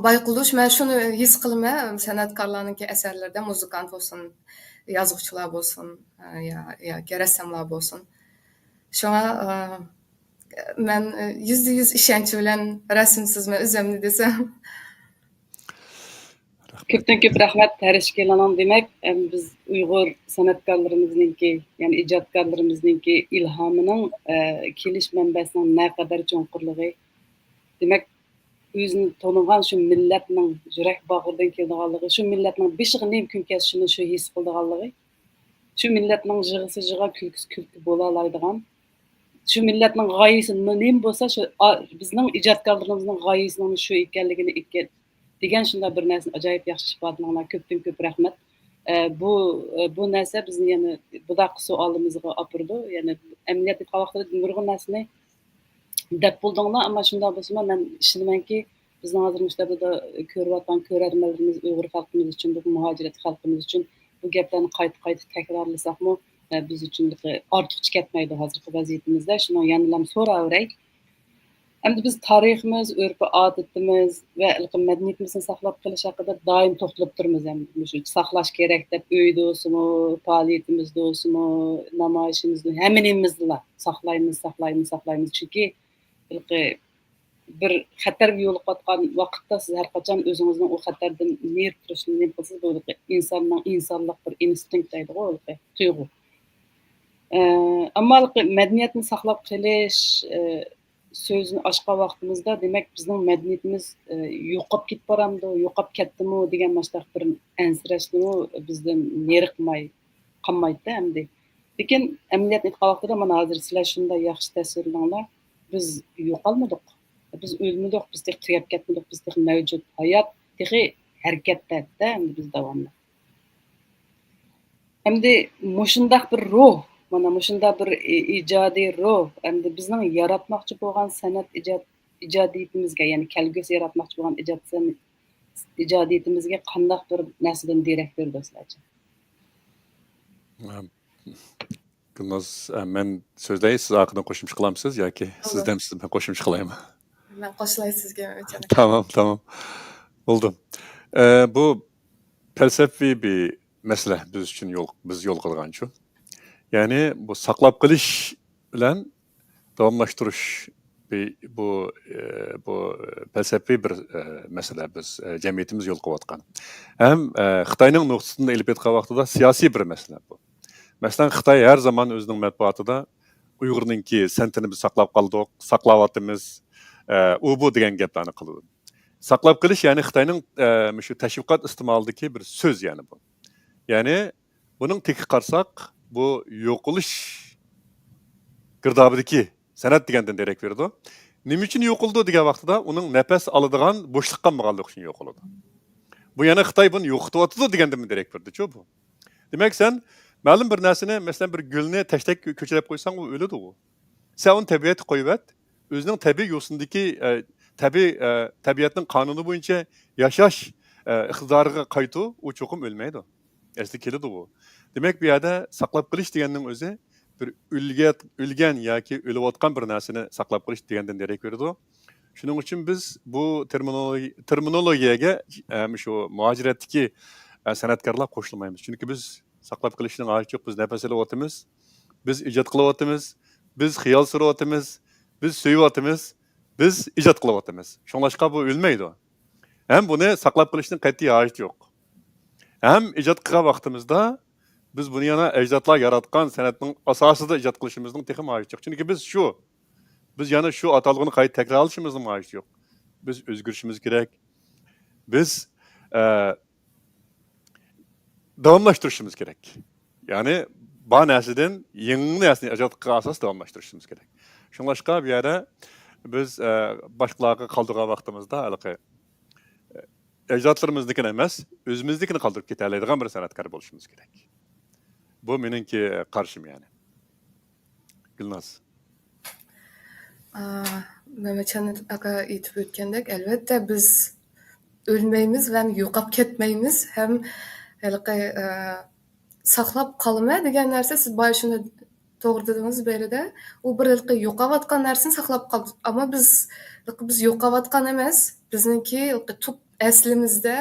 بايقىلىش، مەن شۇنى ھېس قىلىمەن، سەنئەتكارلارنىڭكى ئەسەرلىرىدە، مۇزىكانت بولسۇن، يازغۇچىلار بولسۇن، ئە، يا-، ياكى رەسساملار بولسۇن. شۇڭا، ئە، مەن، ئە، يۈزدە يۈز ئىشەنچ بىلەن رەسىم سىزىمەن ئۆزۈمنى دېسەم. كۆپتىن كۆپ رەھمەت ھەر ئىككىلىنىڭ. دېمەك، ئەم، بىز ئۇيغۇر سەنئەتكارلىرىمىزنىڭكى، يەنى ئىجادكارلىرىمىزنىڭكى ئىلھامىنىڭ، ئە، كېلىش مەنبەسىنىڭ نەقەدەر چوڭقۇرلۇقى، دېمەك، ئۆزىنى تونۇغان شۇ مىللەتنىڭ يۈرەك باغرىدىن كېلىدىغانلىقى، شۇ مىللەتنىڭ بېشىغا نېمە كۈن كەلسە، شۇنى شۇ ھېس قىلىدىغانلىقى، شۇ مىللەتنىڭ يىغىسى يىغا، كۈلكىسى كۈلكە بولالايدىغان، شۇ مىللەتنىڭ غايىسى نېمە بولسا، شۇ، ئا، بىزنىڭ ئىجادكارلىرىمىزنىڭ غايىسىنىڭ شۇ ئىكەنلىكىنى ئىكەن، دېگەن شۇنداق بىر نەرسىنى ئاجايىپ ياخشى ئىپادىلىدىڭلار. كۆپتىن كۆپ رەھمەت. ئە، بۇ، ئە، بۇ نەرسە بىزنى يەنە بۇنداق سوئالىمىزغا ئاپىرىدۇ. يەنى ئەمەلىيەتتە ئېيتقان ۋاقتىدا نۇرغۇن نەرسىنى دەپ بولدۇڭلار، ئەمما شۇنداق بولسىمۇ، مەن ئىشىنىمەنكى، بىزنىڭ ھازىر مۇشۇ دەۋردە كۆرۈۋاتقان كۆرەرمەنلىرىمىز، ئۇيغۇر خەلقىمىز ئۈچۈن، بۇ مۇھاجىرەت خەلقىمىز ئۈچۈن بۇ گەپلەرنى قايتا-قايتا تەكرارلىساقمۇ، ئە، بىز ئۈچۈن ئارتۇقچە كەتمەيدۇ ھازىرقى ۋەزىيىتىمىزدە. شۇنىڭ يەنىلا سوراۋېرەي. ئەمدى بىز تارىخىمىز، ئۆرپ-ئادىتىمىز ۋە ھېلىقى مەدەنىيىتىمىزنى ساقلاپ قېلىش ھەققىدە دائىم توختىلىپ تۇرىمىز. ئەمدى مۇشۇ ساقلاش كېرەك دەپ، ئۆيدە بولسىمۇ، پائالىيىتىمىزدە بولسىمۇ، نامايىشىمىزدا، ھەممە نېمىمىزدىلا ساقلايمىز، ساقلايمىز، ساقلايمىز. چۈنكى ھېلىقى بىر خەتەرگە يولۇقۇۋاتقان ۋاقىتتا سىز ھەر قاچان ئۆزىڭىزنىڭ ئۇ خەتەردىن نېرى تۇرۇشنى نېمە قىلسىڭىز، بۇ ئىنساننىڭ ئىنسانلىق بىر ئىنستىنكت دەيدىغۇ، ھېلىقى تۇيغۇ. ئە، ئەمما ھېلىقى مەدەنىيەتنى ساقلاپ قېلىش، ئە، سۆزىنى ئاچقان ۋاقتىمىزدا، دېمەك، بىزنىڭ مەدەنىيىتىمىز، ئە، يوقاپ كېتىپ بارامدۇ، يوقاپ كەتتىمۇ دېگەن مۇشۇنداق بىر ئەنسىرەشنىمۇ بىزدىن نېرى قىلماي قالمايتتى ئەمدى. لېكىن ئەمەلىيەتنى ئېيتقان ۋاقتىدا، مانا ھازىر سىلەر شۇنداق ياخشى تەسۋىرلىدىڭلار، بىز يوقالمىدۇق، بىز ئۆلمىدۇق، بىز تېخى تۈگەپ كەتمىدۇق، بىز تېخى مەۋجۇت، ھايات، تېخى ھەرىكەتتە، ئەمدى بىز داۋاملىق. ئەمدى مۇشۇنداق بىر روھ، مانا مۇشۇنداق بىر ئى-، ئىجادىي روھ، ئەمدى بىزنىڭ ياراتماقچى بولغان سەنئەت، ئىجاد، ئىجادىيىتىمىزگە، يەنى كەلگۈسى ياراتماقچى بولغان ئىجادىيىتىمىزگە قانداق بىر نەرسىدىن دېرەك بېرىدۇ سىلەرچە؟ گۈلناز، ئە، مەن سۆزلەي، سىز ئارقىدىن قوشۇمچە قىلامسىز ياكى سىزدەن سىز مەن قوشۇمچە قىلايمۇ؟ مەن قوشۇلاي سىزگە ئۆتەنە. تامام، تامام. بولدى. ئە، بۇ پەلسەپىۋى بىر مەسىلە بىز ئۈچۈن يول، بىز يول قىلغانچۇ. يەنى بۇ ساقلاپ قېلىش بىلەن داۋاملاشتۇرۇش بى-، بۇ، ئە، بۇ پەلسەپىۋى بىر، ئە، مەسىلە بىز، ئە، جەمئىيىتىمىز يول قىلىۋاتقان. ھەم، ئە، خىتاينىڭ نۇقتىسىدىن ئېلىپ ئېيتقان ۋاقتىدا سىياسىي بىر مەسىلە بۇ. مەسىلەن، خىتاي ھەر زامان ئۆزىنىڭ مەتبۇئاتىدا ئۇيغۇرنىڭكى سەنئىتىنى بىز ساقلاپ قالدۇق، ساقلاۋاتىمىز، ئە، ئۇ بۇ دېگەن گەپلەرنى قىلىدۇ. ساقلاپ قېلىش، يەنى خىتاينىڭ، ئە، مۇشۇ تەشۋىقات ئىستېمالىدىكى بىر سۆز، يەنى بۇ. يەنى بۇنىڭ تېكىگە قارىساق، بۇ يوقىلىش گىردابىدىكى سەنئەت دېگەندىن دېرەك بېرىدۇ. نېمە ئۈچۈن يوقىلىدۇ دېگەن ۋاقتىدا، ئۇنىڭ نەپەس ئالىدىغان بوشلۇق قالمىغانلىقى ئۈچۈن يوقىلىدۇ. بۇ يەنە خىتاي بۇنى يوقىتىۋاتىدۇ دېگەندىنمۇ دېرەك بېرىدۇچۇ بۇ. دېمەك، سەن مەلۇم بىر نەرسىنى، مەسىلەن، بىر گۈلنى تەشتەك كۆچىلەپ قويساڭ، ئۇ ئۆلىدۇ ئۇ. سەن ئۇنى تەبىئەتكە قويۇۋەت، ئۆزىنىڭ تەبىئىي يوسۇنىدىكى، ئە، تەبىئىي، ئە، تەبىئەتنىڭ قانۇنى بويىچە ياشاش، ئە، ئىقتىدارىغا قايتۇ، ئۇ چوقۇم ئۆلمەيدۇ. ئەسلى كېلىدۇ بۇ. دېمەك، بۇ يەردە ساقلاپ قېلىش دېگەننىڭ ئۆزى بىر ئۆلگە-، ئۆلگەن ياكى ئۆلۈۋاتقان بىر نەرسىنى ساقلاپ قېلىش دېگەندىن دېرەك بېرىدۇ. شۇنىڭ ئۈچۈن بىز بۇ تېرمىنولوگىيە، تېرمىنولوگىيەگە، ئە، شۇ مۇھاجىرەتتىكى، ئە، سەنئەتكارلار قوشۇلمايمىز. چۈنكى بىز ساقلاپ قېلىشنىڭ ھاجىتى يوق. بىز نەپەس ئېلىۋاتىمىز، بىز ئىجاد قىلىۋاتىمىز، بىز خىيال سۈرۈۋاتىمىز، بىز سۆيۈۋاتىمىز، بىز ئىجاد قىلىۋاتىمىز. شۇڭلاشقا بۇ ئۆلمەيدۇ. ھەم بۇنى ساقلاپ قېلىشنىڭ قەتئىي ھاجىتى يوق. ھەم ئىجاد قىلغان ۋاقتىمىزدا بىز بۇنى يەنە ئەجدادلار ياراتقان سەنئەتنىڭ ئاساسىدا ئىجاد قىلىشىمىزنىڭ تېخىمۇ ھاجىتى يوق. چۈنكى بىز شۇ، بىز يەنە شۇ ئاتالغۇنى قايتا تەكرارلىشىمىزنىڭ ھاجىتى يوق. بىز ئۆزگىرىشىمىز كېرەك. بىز، ئە، داۋاملاشتۇرۇشىمىز كېرەك. يەنى بار نەرسىدىن يېڭى نەرسىنى ئىجاد قىلغان ئاساس داۋاملاشتۇرۇشىمىز كېرەك. شۇڭلاشقا بۇ يەردە بىز، ئە، باشقىلارغا قالدۇرغان ۋاقتىمىزدا ھېلىقى، ئە، ئەجدادلىرىمىزنىڭكىنى ئەمەس، ئۆزىمىزنىڭكىنى قالدۇرۇپ كېتەلەيدىغان بىر سەنئەتكار بولۇشىمىز كېرەك. بۇ مېنىڭكى قارىشىم يەنى. گۈلناز. ئا، مەمەتجان ئاكا ئېيتىپ ئۆتكەندەك، ئەلۋەتتە بىز ئۆلمەيمىز ۋە يوقاپ كەتمەيمىز ھەم ھېلىقى، ئا، ساقلاپ قالىمەن دېگەن نەرسە، سىز بايا شۇنى توغرا دېدىڭىز بېرىدە، ئۇ بىر ھېلىقى يوقاۋاتقان نەرسىنى ساقلاپ قالدۇق. ئەمما بىز، ھېلىقى بىز يوقاۋاتقان ئەمەس، بىزنىڭكى ھېلىقى تۈپ ئەسلىمىزدە،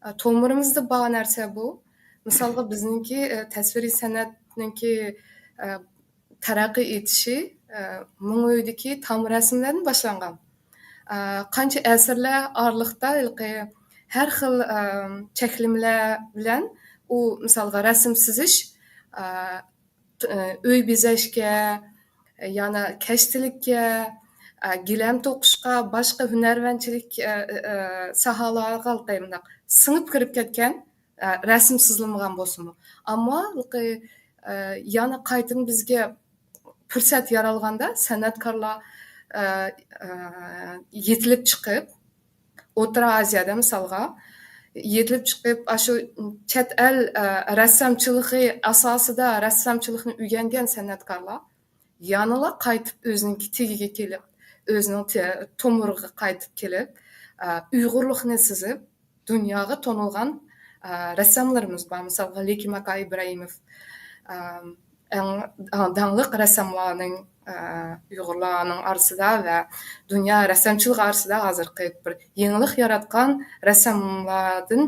ئا، تومۇرىمىزدا بار نەرسە بۇ. مىسالغا، بىزنىڭكى، ئە، تەسۋىرىي سەنئەتنىڭكى، ئە، تەرەققىي ئېتىشى، ئە، مىڭ ئۆيدىكى تام رەسىملەردىن باشلانغان. ئە، قانچە ئەسىرلەر ئارىلىقتا ھېلىقى ھەر خىل، ئە، چەكلىمىلەر بىلەن ئۇ، مىسالغا، رەسىم سىزىش، ئە، ئۆي بېزەشكە، يەنە كەشتىلىككە، گىلەم توقۇشقا، باشقا ھۈنەرۋەنچىلىك، ساھەلەرگە ھېلىقى مۇنداق سىڭىپ كىرىپ كەتكەن، رەسىم سىزىلمىغان بولسىمۇ. ئەمما ھېلىقى، يەنە قايتىدىن بىزگە پۇرسەت يارالغاندا، سەنئەتكارلار يېتىلىپ چىقىپ، ئوتتۇرا ئازىيادا مىسالغا يېتىلىپ چىقىپ، ئاشۇ چەت ئەل، ئە، رەسسامچىلىقى ئاساسىدا رەسسامچىلىقنى ئۆگەنگەن سەنئەتكارلار يەنىلا قايتىپ ئۆزىنىڭكى تېگىگە كېلىپ، ئۆزىنىڭ تە-، تومۇرىغا قايتىپ كېلىپ، ئە، ئۇيغۇرلۇقنى سىزىپ، دۇنياغا تونۇلغان، ئە، رەسساملىرىمىز بار. مىسالغا، لېكىم ئاكا ئىبراھىموف، ئە، ئەڭ داڭلىق رەسساملارنىڭ، ئە، ئۇيغۇرلارنىڭ ئارىسىدا ۋە دۇنيا رەسسامچىلىقى ئارىسىدا ھازىرقى بىر يېڭىلىق ياراتقان رەسساملاردىن،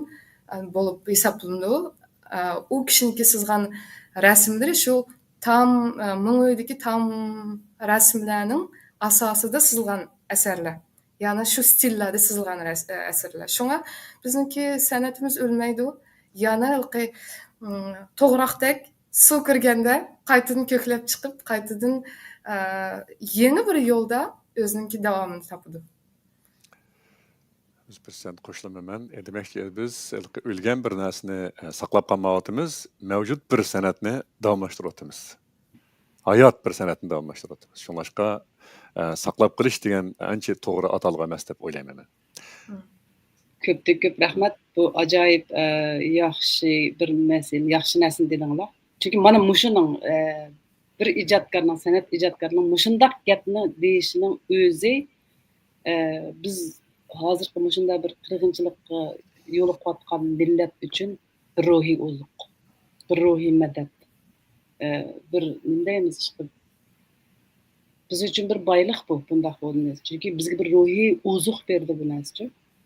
ئە، بولۇپ ھېسابلىنىدۇ. ئە، ئۇ كىشىنىڭكى سىزغان رەسىملىرى شۇ تام، ئە، مىڭ ئۆيدىكى تام رەسىملەرنىڭ ئاساسىدا سىزىلغان ئەسەرلەر. يەنى شۇ ستىللاردا سىزىلغان رەس-، ئەسەرلەر. شۇڭا بىزنىڭكى سەنئىتىمىز ئۆلمەيدۇ. يەنە ھېلىقى، ئىم، توغراقتەك سۇ كىرگەندە قايتىدىن كۆكلەپ چىقىپ، قايتىدىن، ئە، يېڭى بىر يولدا ئۆزىنىڭكى داۋامىنى تاپىدۇ. يۈز پىرسەنت قوشۇلىمەن مەن. ئە، دېمەككى، بىز ھېلىقى ئۆلگەن بىر نەرسىنى، ئە، ساقلاپ قالمايۋاتىمىز، مەۋجۇت بىر سەنئەتنى داۋاملاشتۇرۇۋاتىمىز. ھايات بىر سەنئەتنى داۋاملاشتۇرۇۋاتىمىز. شۇڭلاشقا، ئە، ساقلاپ قېلىش دېگەن ئانچە توغرا ئاتالغۇ ئەمەس دەپ ئويلايمەن مەن. كۆپتىن كۆپ رەھمەت. بۇ ئاجايىپ، ئە، ياخشى بىر مەسىلە، ياخشى نەرسىنى دېدىڭلار. چۈنكى مانا مۇشۇنىڭ، ئە، بىر ئىجادكارنىڭ، سەنئەت ئىجادكارىنىڭ مۇشۇنداق گەپنى دېيىشىنىڭ ئۆزى ئە، بىز ھازىرقى مۇشۇنداق بىر قىرغىنچىلىققا يولۇقۇۋاتقان مىللەت ئۈچۈن بىر روھىي ئوزۇق، بىر روھىي مەدەت، ئە، بىر نېمە دەيمىز، ئىشقىلىپ، بىز ئۈچۈن بىر بايلىق بۇ، بۇنداق بولغىنى. چۈنكى بىزگە بىر روھىي ئوزۇق بېرىدۇ بۇ نەرسىچۇ.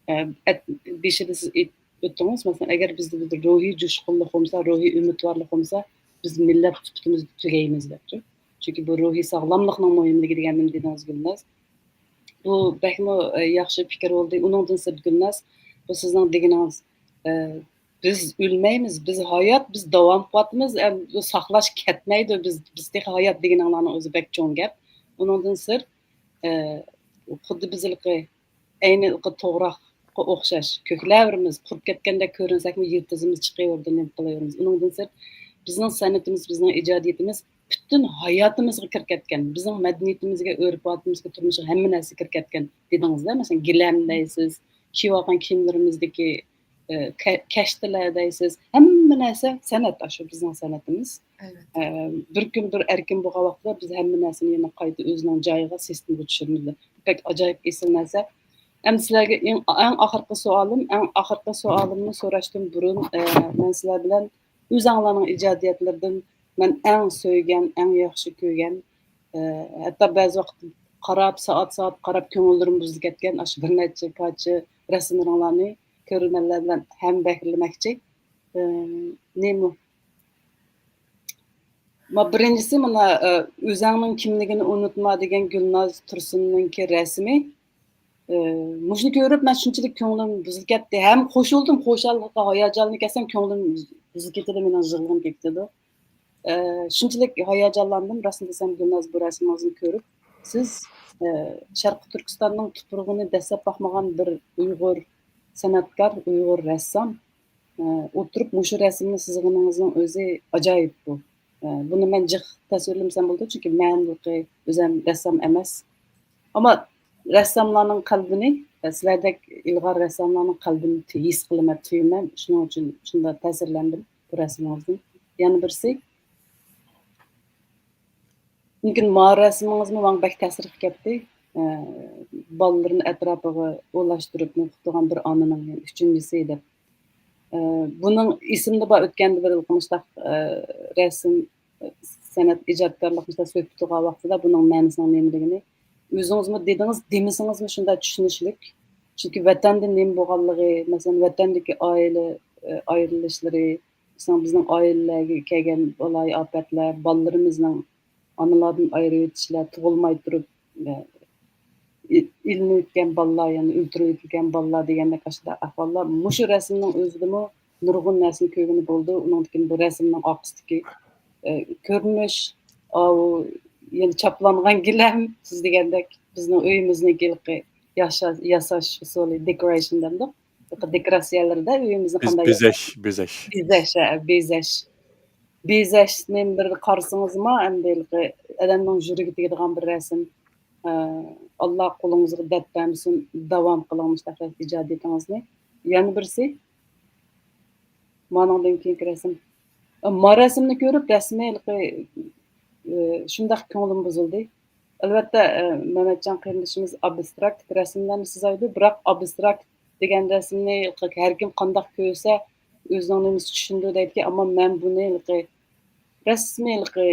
ئە، ئەت-، بېشىدا سىز ئېيتىپ ئۆتتىڭىز، مەسىلەن، ئەگەر بىزدە بىر روھىي جۇشقۇنلۇق بولمىسا، روھىي ئۈمىدۋارلىق بولمىسا، بىز مىللەت سۈپىتىمىزدە تۈگەيمىز دەپچۇ. چۈنكى بۇ روھىي ساغلاملىقنىڭ مۇھىملىكى دېگەننى دېدىڭىز، گۈلناز. بۇ بەكمۇ، ئە، ياخشى پىكىر بولدى. ئۇنىڭدىن سىرت، گۈلناز، بۇ سىزنىڭ دېگىنىڭىز، ئە، بىز ئۆلمەيمىز، بىز ھايات، بىز داۋام قىلىۋاتىمىز، ئەم، بۇ ساقلاش كەتمەيدۇ. بىز، بىز تېخى ھايات دېگىنىڭلارنىڭ ئۆزى بەك چوڭ گەپ. ئۇنىڭدىن سىرت، ئە، خۇددى بىز ھېلىقى ئەينى ھېلىقى توغراققا ئوخشاش كۆكلەۋېرىمىز، قۇرۇپ كەتكەندەك كۆرۈنسەكمۇ يىلتىزىمىز چىقىۋېرىدۇ، نېمە قىلىۋېرىمىز. ئۇنىڭدىن سىرت، بىزنىڭ سەنئىتىمىز، بىزنىڭ ئىجادىيىتىمىز پۈتۈن ھاياتىمىزغا كىرىپ كەتكەن، بىزنىڭ مەدەنىيىتىمىزگە، ئۆرپ-ئادىتىمىزگە، تۇرمۇشىغا ھەممە نەرسە كىرىپ كەتكەن دېدىڭىزدە، مەسىلەن، گىلەم دەيسىز، كىيىۋالغان كىيىملىرىمىزدىكى، ئە، كە-، كەشتىلەر دەيسىز، ھەممە نەرسە سەنئەت، ئاشۇ بىزنىڭ سەنئىتىمىز. ئەلۋەتتە. ئە، بىر كۈن بىر ئەركىن بولغان ۋاقىتتا بىز ھەممە نەرسىنى يەنە قايتا ئۆزىنىڭ جايىغا، سىستېمىغا چۈشۈرىمىز. بەك ئاجايىپ ئېسىل نەرسە. ئەمدى سىلەرگە ئەڭ، ئەڭ ئاخىرقى سوئالىم، ئەڭ ئاخىرقى سوئالىمنى سوراشتىن بۇرۇن، ئە، مەن سىلەر بىلەن ئۆزەڭلارنىڭ ئىجادىيەتلىرىدىن مەن ئەڭ سۆيگەن، ئەڭ ياخشى كۆرگەن، ئە، ھەتتا بەزى ۋاقىت قاراپ، سائەت-سائەت قاراپ، كۆڭۈللىرىم بۇزۇلۇپ كەتكەن ئاشۇ بىر نەچچە پارچە رەسىملىرىڭلارنى كۆرۈرمەنلەر بىلەن ھەمبەھىرلىمەكچى. ئە، نېمە؟ ما، بىرىنچىسى مانا، ئە، «ئۆزەڭنىڭ كىملىكىنى ئۇنتۇما» دېگەن گۈلناز تۇرسۇننىڭكى رەسىمى. ئە، مۇشۇنى كۆرۈپ مەن شۇنچىلىك كۆڭلۈم بۈزۈلۈپ كەتتى. ھەم قوشۇلدۇم، خۇشاللىققا ھاياجانلىنىپ كەتسەم، كۆڭلۈم بۈزۈلۈپ كېتىدۇ، مېنىڭ يىغلىغۇم كېلىپ كېتىدۇ. ئە، شۇنچىلىك ھاياجانلاندىم، راستىنى دېسەم، گۈلناز، بۇ رەسىمىڭىزنى كۆرۈپ. سىز، ئە، شەرقىي تۈركىستاننىڭ تۇپرىقىنى دەسسەپ باقمىغان بىر ئۇيغۇر سەنئەتكار، ئۇيغۇر رەسسام، ئە، ئولتۇرۇپ مۇشۇ رەسىمنى سىزغىنىڭىزنىڭ ئۆزى ئاجايىپ بۇ. ئە، بۇنى مەن جىق تەسۋىرلىمىسەم بولىدۇ، چۈنكى مەن ھېلىقى ئۆزۈم رەسسام ئەمەس. ئەمما رەسساملارنىڭ قەلبىنى، ئە، سىلەردەك ئىلغار رەسساملارنىڭ قەلبىنى ھېس قىلىمەن، تۇيىمەن. شۇنىڭ ئۈچۈن شۇنداق تەسىرلەندىم بۇ رەسىمىڭىزدىن. يەنە بىرسى، مۇمكىن، ما رەسىمىڭىزمۇ ماڭا بەك تەسىر قىلىپ كەتتى. ئە، بالىلىرىنى ئەتراپىغا ئولاشتۇرۇپ نېمە قىلىپ تۇرغان بىر ئانىنىڭ ئۈچىنچىسى دەپ. ئە، بۇنىڭ ئېسىمدە بار، ئۆتكەندە بىر مۇشۇنداق، ئە، رەسىم، ئە، سەنئەت، ئىجادكارلىق مۇشۇنداق سۆھبىتى بولغان ۋاقتىدا بۇنىڭ مەنىسىنىڭ نېمىلىكىنى ئۆزىڭىزمۇ دېدىڭىز، دېمىسىڭىزمۇ شۇنداق چۈشىنىشلىك. چۈنكى ۋەتەندە نېمە بولغانلىقى، مەسىلەن، ۋەتەندىكى ئائىلە، ئە، ئايرىلىشلىرى، مەسىلەن، بىزنىڭ ئائىلىلەرگە كەلگەن بالايىئاپەتلەر، بالىلىرىمىزنىڭ ئانىلاردىن ئايرىۋېتىشلەر، تۇغۇلماي تۇرۇپ، ئە، ئى-، ئېلىنىۋېتىلگەن بالىلار، يەنى ئۆلتۈرۈۋېتىلگەن بالىلار دېگەندەك ئاشۇنداق ئەھۋاللار. مۇشۇ رەسىمنىڭ ئۆزىدىمۇ نۇرغۇن نەرسىنى كۆرگىلى بولىدۇ. ئۇنىڭدىن كېيىن بۇ رەسىمنىڭ ئارقىسىدىكى، ئە، كۆرۈنۈش، ئاۋۇ يەنە چاپلانغان گىلەم، سىز دېگەندەك بىزنىڭ ئۆيىمىزنىڭكى ھېلىقى ياشا-، ياساش ئۇسۇلى، دېكورېيشن دەمدۇق. ھېلىقى دېكوراتسىيەلىرىدە ئۆيىمىزنى بېز-، قانداق بېزەش، بېزەش. بېزەش، ھە، بېزەش. بېزەشنى بىر قارىسىڭىزما، ئەمدى ھېلىقى ئادەمنىڭ يۈرىكى تېگىدىغان بىر رەسىم. ئە، ئاللا قولىڭىزغا دەرد بەرمىسۇن، داۋام قىلىڭ مۇشۇنداق ئىجادىيىتىڭىزنى. يەنە بىرسى، مانىڭدىن كېيىنكى رەسىم. ئە، ما رەسىمنى كۆرۈپ، رەسمىي ھېلىقى، ئە، شۇنداق كۆڭلۈم بۇزۇلدى. ئەلۋەتتە، ئە، مەمەتجان قېرىندىشىمىز ئابستراكت رەسىملەرنى سىزايدۇ، بىراق ئابستراكت دېگەن رەسىمنى ھەركىم قانداق كۆرسە، ئۆزىنىڭ نېمىسى چۈشىنىدۇ دەيدىكەن، ئەمما مەن بۇنى ھېلىقى رەسمىي ھېلىقى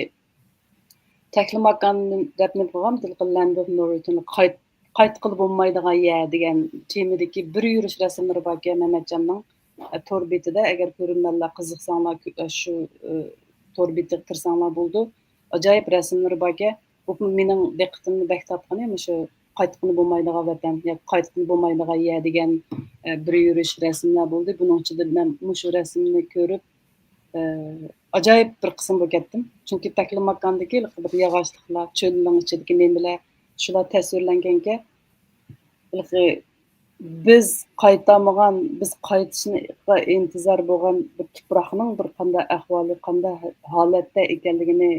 تەكلىماكان دەپ نېمە قىلغان، ھېلىقى لاند ئوف نو رىتۇرن، قايت-، قايتقىلى بولمايدىغان يەر دېگەن تېمىدىكى بىر يۈرۈش رەسىملىرى باركەن مەمەتجاننىڭ، ئە، تور بېتىدە. ئەگەر كۆرۈرمەنلەر قىزىقساڭلار، كۆ-، ئە، شۇ، ئە، تور بېتىگە كىرسەڭلار بولىدۇ. ئاجايىپ رەسىملىرى باركەن. بۇ مېنىڭ دىققىتىمنى بەك تارتقىنى مۇشۇ قايتقىلى بولمايدىغان ۋەتەن ياكى قايتقىلى بولمايدىغان يەر دېگەن، ئە، بىر يۈرۈش رەسىملەر بولدى. بۇنىڭ ئىچىدە مەن مۇشۇ رەسىمنى كۆرۈپ، ئە، ئاجايىپ بىر قىسىم بولۇپ كەتتىم. چۈنكى تەكلىماكاندىكى بىر ياغاچلىقلار، چۆلنىڭ ئىچىدىكى نېمىلەر، شۇلار تەسۋىرلەنگەنكەن، ھېلىقى بىز قايتالمىغان، بىز قايتىشىغا ئىنتىزار بولغان بىر تۇپراقنىڭ بىر قانداق ئەھۋالى، قانداق ھالەتتە ئىكەنلىكىنى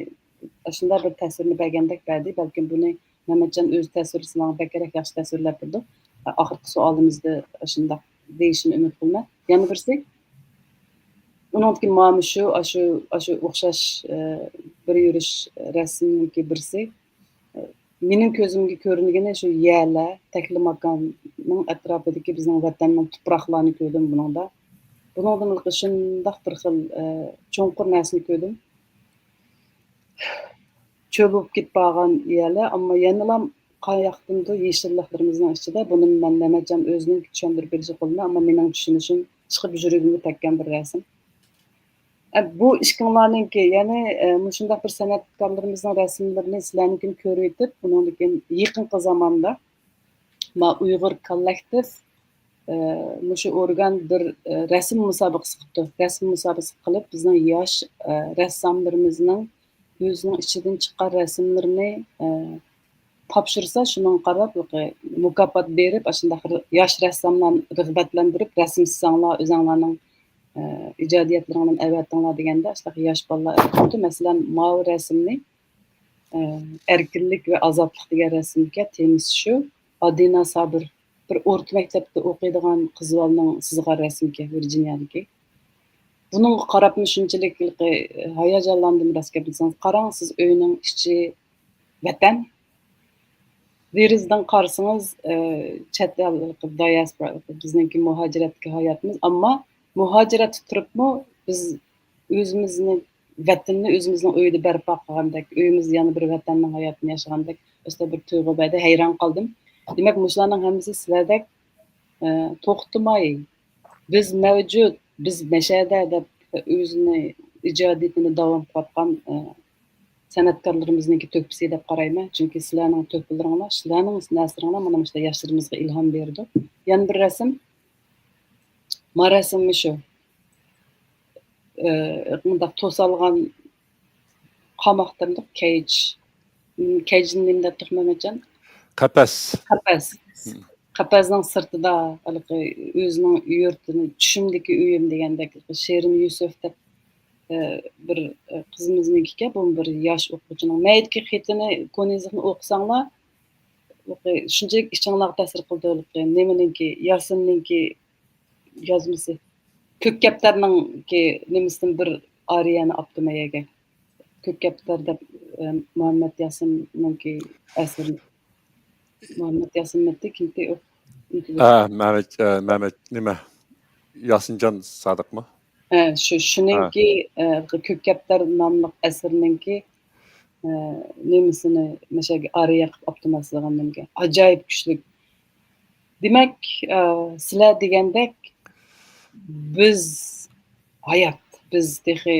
ئاشۇنداق بىر تەسۋىرنى بەرگەندەك بەردى. بەلكىم بۇنى مەمەتجان ئۆزى تەسۋىرلىسە ماڭا بەكرەك ياخشى تەسۋىرلەپ بېرىدۇ. ئاخىرقى سوئالىمىزدا ئاشۇنداق دېيىشىنى ئۈمىد قىلىمەن. يەنە بىرسى، ئۇنىڭدىكى مانا شۇ، ئاشۇ، ئاشۇ ئوخشاش، ئە، بىر يۈرۈش رەسىمنىڭكى بىرسى. ئە، مېنىڭ كۆزۈمگە كۆرۈنگىنى شۇ يەرلەر، تەكلىماكاننىڭ ئەتراپىدىكى بىزنىڭ ۋەتەننىڭ تۇپراقلارنى كۆردۈم بۇنىڭدا. بۇنىڭدىن شۇنداق بىر خىل، ئە، چوڭقۇر نەرسىنى كۆردۈم. چۆل بولۇپ كېتىپ بارغان يەرلەر، ئەمما يەنىلا قاياقتىندۇر يېشىللىقلىرىمىزنىڭ ئىچىدە، بۇنى مەن نەمەتجان ئۆزىنىڭ چۈشەندۈرۈپ بېرىشىگە قويۇلماي، ئەمما مېنىڭ چۈشىنىشىم چىقىپ يۈرىكىمگە تەگكەن بىر رەسىم. ئە، بۇ ئىككىڭلارنىڭكى، يەنى، ئە، مۇشۇنداق بىر سەنئەتكارلىرىمىزنىڭ رەسىملىرىنى سىلەرنىڭكىنى كۆرۈۋېتىپ، ئۇنىڭدىن كېيىن يېقىنقى زاماندا ما ئۇيغۇر كوللېكتىپ، ئە، مۇشۇ ئورگان بىر، ئە، رەسىم مۇسابىقىسى قىپتۇ. رەسىم مۇسابىقىسى قىلىپ، بىزنىڭ ياش، ئە، رەسساملىرىمىزنىڭ ئۆزىنىڭ ئىچىدىن چىققان رەسىملىرىنى، ئە، تاپشۇرسا، شۇنىڭغا قاراپ، مۇكاپات بېرىپ، ئاشۇنداق ياش رەسساملارنى رىغبەتلەندۈرۈپ، رەسىم سىزساڭلار، ئۆزۈڭلارنىڭ، ئە، ئىجادىيەتلىرىڭلارنى ئەۋەتىڭلار دېگەندە، ئاشۇنداق ياش بالىلار ئەۋەتىپتۇ. مەسىلەن، ماۋۇ رەسىمنى، ئە، ئەركىنلىك ۋە ئازادلىق دېگەن رەسىمكەن، تېمىسى شۇ. ئادىنا سابىر، بىر ئورتا مەكتەپتە ئوقۇيدىغان قىز بالىنىڭ سىزغان رەسىمكەن، ۋىرجىنىيەدىكى. بۇنىڭغا قاراپمۇ شۇنچىلىك ھاياجانلاندىم، راست گەپ دېسىڭىز. قاراڭ، سىز ئۆينىڭ ئىچى ۋەتەن، دېرىزىدىن قارىسىڭىز، ئى، چەت ئەل، دىياسپورا، بىزنىڭكى مۇھاجىرەتتىكى ھاياتىمىز. ئەمما مۇھاجىرەتتە تۇرۇپمۇ بىز ئۆزىمىزنى، ۋەتىنىنى ئۆزىمىزنىڭ ئۆيىدە بەرپا قىلغاندەك، ئۆيىمىزدە يەنە بىر ۋەتەننىڭ ھاياتىنى ياشىغاندەك، ئۆزىدە بىر تۇيغۇ بەردى. ھەيران قالدىم. دېمەك، مۇشۇلارنىڭ ھەممىسى سىلەردەك، ئى، توختىماي، بىز مەۋجۇت، بىز مەشەدە دەپ ئۆزىنى ئىجادىيىتىنى داۋام قىلىۋاتقان، ئى، سەنئەتكارلىرىمىزنىڭكى تۆھپىسى دەپ قارايمەن. چۈنكى سىلەرنىڭ تۆھپىلىرىڭلار، سىلەرنىڭ نەرسىلىرىڭلار مانا مۇشۇنداق ياشلىرىمىزغا ئىلھام بېرىدۇ. يەنە بىر رەسىم، ما رەسىممۇ شۇ. ئى، مۇنداق توسالغان قاماق دەمدۇق، كەيج. م، كەيجنى نېمە دەپتۇق، مەمەتجان؟ قەپەس. قەپەس. م. قەپەسنىڭ سىرتىدا ھېلىقى ئۆزىنىڭ يۇرتىنى، چۈشۈمدىكى ئۆيۈم دېگەندەك، شېرىن يۈسۈپ دەپ، ئى، بىر، ئى، قىزىمىزنىڭكىكەن، بۇمۇ بىر ياش ئوقۇغۇچىنىڭ. مەيدىكى خېتىنى، كونا يېزىقنى ئوقۇساڭلار، شۇنچىلىك ئىچىڭلارغا تەسىر قىلىدۇ. نېمىنىڭكى، ياسىننىڭكى يازمىسى. كۆك كەپتەرنىڭكى نېمىسىدىن بىر ئارىيەنى ئاپتۇ مەيەگە. كۆك كەپتەر دەپ، ئى، مۇھەممەد ياسىننىڭكى ئەسىرى. مۇھەممەد ياسىن مەتتى كىمكى ئۇ-، ھە، مەمەت، ئە، مەمەت نېمە؟ ياسىنجان سادىقمۇ؟ ھە، شۇ، ھە. شۇنىڭكى، ئە، كۆك كەپتەر ناملىق ئەسىرىنىڭكى، ئە، نېمىسىنى مەشەگە ئارىيە قىلىپ ئاپتىمەن سىزغان نېمىگە. ئاجايىپ كۈچلۈك. دېمەك، ئە، سىلەر دېگەندەك بىز ھايات، بىز تېخى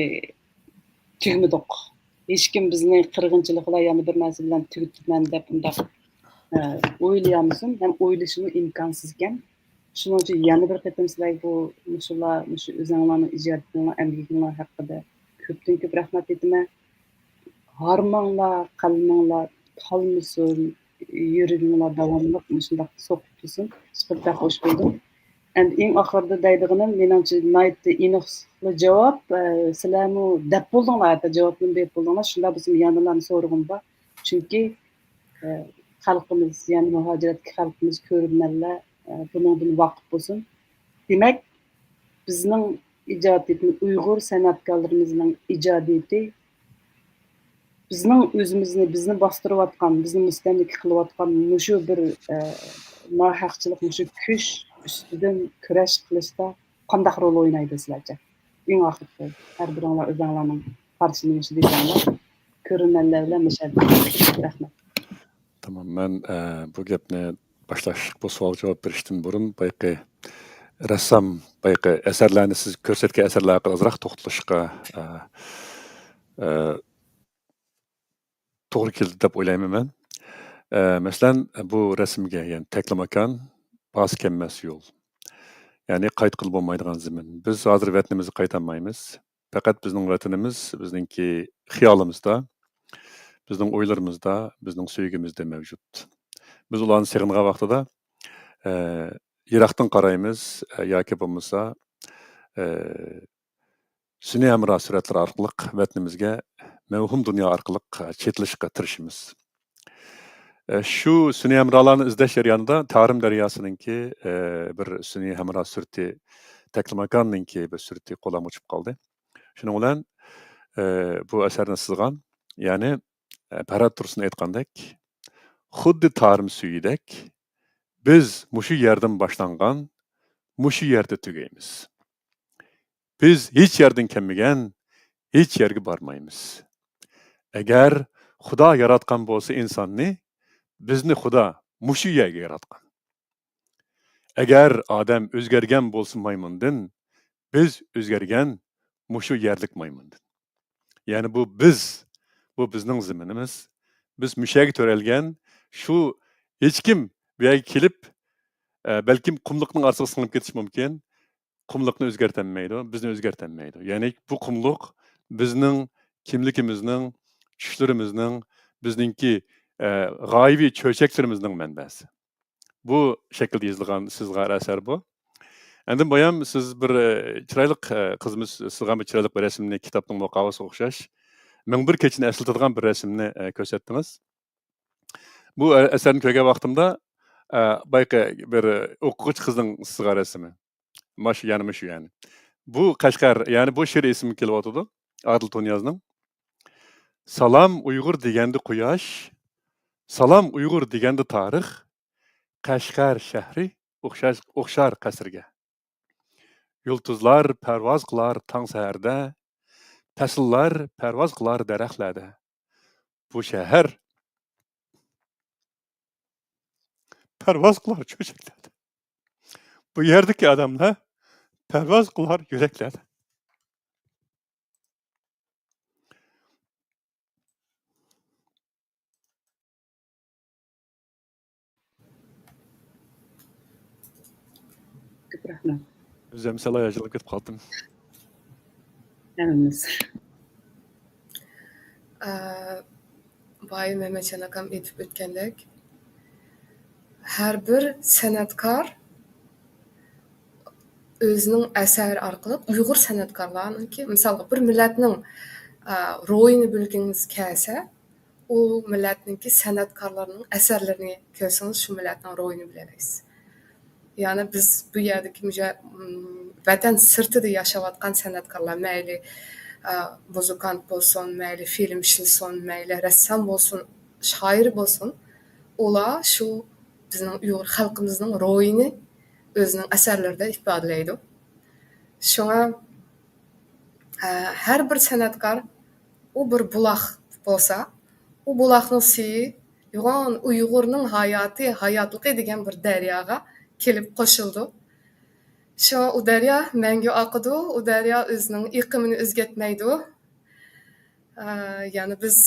تۈگىمىدۇق. ھېچكىم بىزنى قىرغىنچىلىق بىلەن يەنە بىر نەرسە بىلەن تۈگىتىمەن دەپ ئۇنداق، ئە، ئويلىيالمىسۇن، ھەم ئويلىشىمۇ ئىمكانسىز ئىكەن. شۇنىڭ ئۈچۈن يەنە بىر قېتىم سىلەرگە بۇ، مۇشۇلار، مۇشۇ ئۆزۈڭلارنىڭ ئىجادىيىتىڭلار، ئەمگىكىڭلار ھەققىدە كۆپتىن كۆپ رەھمەت ئېيتىمەن. ھارماڭلار، قەلىمىڭلار تالمىسۇن، يۈرىكىڭلار داۋاملىق مۇشۇنداق سوقۇپ تۇرسۇن. ئىشقىلىپ بەك خوش بولدۇم. ئەمدى ئەڭ ئاخىرىدا دەيدىغىنىم، مېنىڭچە ناھايىتى ئېنىقلا جاۋاب، ئە، سىلەرمۇ دەپ بولدۇڭلار، ھەتتا جاۋابنى بېرىپ بولدۇڭلار. شۇنداق بولسىمۇ يەنىلا سورىغۇم بار. چۈنكى، ئە، خەلقىمىز، يەنى مۇھاجىرەتتىكى خەلقىمىز، كۆرۈرمەنلەر، ئە، بۇنىڭدىن ۋاقىپ بولسۇن. دېمەك، بىزنىڭ ئىجادىيىتىمىز، ئۇيغۇر سەنئەتكارلىرىمىزنىڭ ئىجادىيىتى بىزنىڭ ئۆزىمىزنى، بىزنى باستۇرۇۋاتقان، بىزنى مۇستەملىكە قىلىۋاتقان مۇشۇ بىر، ئە، ناھەقچىلىق، مۇشۇ كۈچ ئۈستىدىن كۈرەش قىلىشتا قانداق رول ئوينايدۇ سىلەرچە؟ ئەڭ ئاخىرقى، ھەر بىرىڭلار ئۆزۈڭلارنىڭ قارىشىنى مۇشۇ دېسەڭلار، كۆرۈرمەنلەر بىلەن مۇشۇ يەردە. رەھمەت. تامام، مەن، ئە، بۇ گەپنى باشلاشلىق، بۇ سوئالغا جاۋاب بېرىشتىن بۇرۇن بايىقى رەسسام، بايىقى ئەسەرلەرنى، سىز كۆرسەتكەن ئەسەرلەر ھەققىدە ئازراق توختىلىشقا، ئە، ئە، توغرا كېلدى دەپ ئويلايمەن مەن. ئە، مەسىلەن، بۇ رەسىمگە، يەنى تەكلىماكان، پاس كەممەس يول. يەنى قايتقىلى بولمايدىغان زېمىن. بىز ھازىر ۋەتىنىمىزگە قايتالمايمىز. پەقەت بىزنىڭ ۋەتىنىمىز بىزنىڭكى خىيالىمىزدا، بىزنىڭ ئويلىرىمىزدا، بىزنىڭ سۆيگۈمىزدە مەۋجۇت. بىز ئۇلارنى سېغىنغان ۋاقتىدا، ئە، يىراقتىن قارايمىز، ئە، ياكى بولمىسا، ئە، سۈنئىي ھەمراھ سۈرەتلىرى ئارقىلىق ۋەتىنىمىزگە، مەۋھۇم دۇنيا ئارقىلىق، ئە، چېتىلىشقا تىرىشىمىز. ئە، شۇ سۈنئىي ھەمراھلارنى ئىزدەش جەريانىدا تارىم دەرياسىنىڭكى، ئە، بىر سۈنئىي ھەمراھ سۈرىتى، تەكلىماكاننىڭكى بىر سۈرىتى قولۇمغا چۈشۈپ قالدى. شۇنىڭ بىلەن، ئە، بۇ ئەسەرنى سىزغان، يەنى، ئە، پەرھات تۇرسۇن ئېيتقاندەك، خۇددى تارىم سۈيىدەك، بىز مۇشۇ يەردىن باشلانغان، مۇشۇ يەردە تۈگەيمىز. بىز ھېچ يەردىن كەلمىگەن، ھېچ يەرگە بارمايمىز. ئەگەر خۇدا ياراتقان بولسا ئىنساننى، بىزنى خۇدا مۇشۇ يەرگە ياراتقان. ئەگەر ئادەم ئۆزگەرگەن بولسا مايمۇندىن، بىز ئۆزگەرگەن مۇشۇ يەرلىك مايمۇندىن. يەنى بۇ بىز، بۇ بىزنىڭ زېمىنىمىز. بىز مۇشۇ يەرگە تۆرەلگەن، شۇ ھېچكىم بۇ يەرگە كېلىپ، ئە، بەلكىم قۇملۇقنىڭ ئارىسىغا سىڭىپ كېتىشى مۇمكىن. قۇملۇقنى ئۆزگەرتەلمەيدۇ، بىزنى ئۆزگەرتەلمەيدۇ. يەنى بۇ قۇملۇق بىزنىڭ كىملىكىمىزنىڭ، چۈشلىرىمىزنىڭ، بىزنىڭكى، ئە، غايىۋى چۆچەكلىرىمىزنىڭ مەنبەسى. بۇ شەكىلدە يېزىلغان سىزغار ئەسەر بۇ. ئاندىن بايام سىز بىر، ئە، چىرايلىق، ئە، قىزىمىز سىزغان بىر چىرايلىق بىر رەسىمنى، كىتابنىڭ مۇقاۋىسىگە ئوخشاش، مىڭ بىر كېچىنى ئەسلىتىدىغان بىر رەسىمنى، ئە، كۆرسەتتىڭىز. بۇ ئە-، ئەسەرنى كۆرگەن ۋاقتىمدا، ئە، بايىقى بىر ئوقۇغۇچى قىزنىڭ سىزغان رەسىمى. ماش-، يەنە مۇشۇ يەنى. بۇ قەشقەر، يەنى بۇ شېئىر ئېسىمگە كېلىۋاتىدۇ. ئادىل تۇنىيازنىڭ. سالام ئۇيغۇر دېگەندە قۇياش، سالام ئۇيغۇر دېگەندە تارىخ، قەشقەر شەھىرى ئوخشاش، ئوخشار قەسىرگە. يۇلتۇزلار پەرۋاز قىلار تاڭ سەھەردە، پەسىللەر پەرۋاز قىلار دەرەخلەردە. بۇ شەھەر پەرۋاز قىلار چۆچەكلەردە. بۇ يەردىكى ئادەملەر پەرۋاز قىلار يۈرەكلەردە. كۆپ رەھمەت. ئۆزۈم سەل ھاياجانلىنىپ كېتىپ قالدىم. ھەممىمىز. ئە، بايا مەمەتجان ئاكام ئېيتىپ ئۆتكەندەك، ھەر بىر سەنئەتكار ئۆزىنىڭ ئەسەرى ئارقىلىق ئۇيغۇر سەنئەتكارلارنىڭكى، مىسالغا، بىر مىللەتنىڭ، ئە، روھىنى بىلگىڭىز كەلسە، ئۇ مىللەتنىڭكى سەنئەتكارلارنىڭ ئەسەرلىرىنى كۆرسىڭىز، شۇ مىللەتنىڭ روھىنى بىلەلەيسىز. يەنى بىز بۇ يەردىكى مۇجا-، م، ۋەتەن سىرتىدا ياشاۋاتقان سەنئەتكارلار، مەيلى، ئە، مۇزىكانت بولسۇن، مەيلى فىلىم ئىشلىسۇن، مەيلى رەسسام بولسۇن، شائىر بولسۇن، ئۇلار شۇ بىزنىڭ ئۇيغۇر خەلقىمىزنىڭ روھىنى ئۆزىنىڭ ئەسەرلىرىدە ئىپادىلەيدۇ. شۇڭا، ئە، ھەر بىر سەنئەتكار ئۇ بىر بۇلاق بولسا، ئۇ بۇلاقنىڭ سۈيى يوغان ئۇيغۇرنىڭ ھاياتى، ھاياتلىقى دېگەن بىر دەرياغا كېلىپ قوشۇلىدۇ. شۇڭا ئۇ دەريا مەڭگۈ ئاقىدۇ، ئۇ دەريا ئۆزىنىڭ ئېقىمىنى ئۆزگەرتمەيدۇ. ئە، يەنى بىز